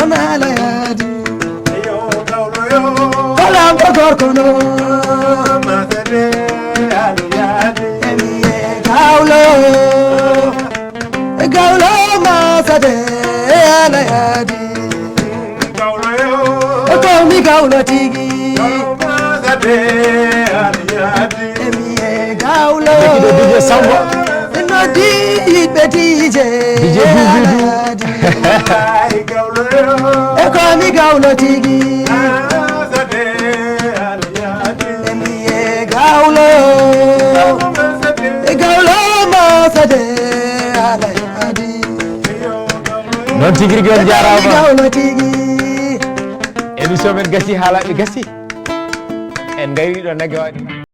ne ala yaadi. Ko lamɗo gorko no. Emi e gawlo. Gawlo masade ala yaadi. Ko mi gawlo tigi. Emi e gawlo. Lekki ɗo D J Samba. No D J, D J Bibi. Ala yaadi. E ko mi gawlo tigi. Emi e gawlo. E gawlo masade ala yaadi. Noon tigi rigi, on jaaraama. Gawlo tigi. Émission men gasi, haalaaɓe gasi. En ngayri ɗo nagge waɗi.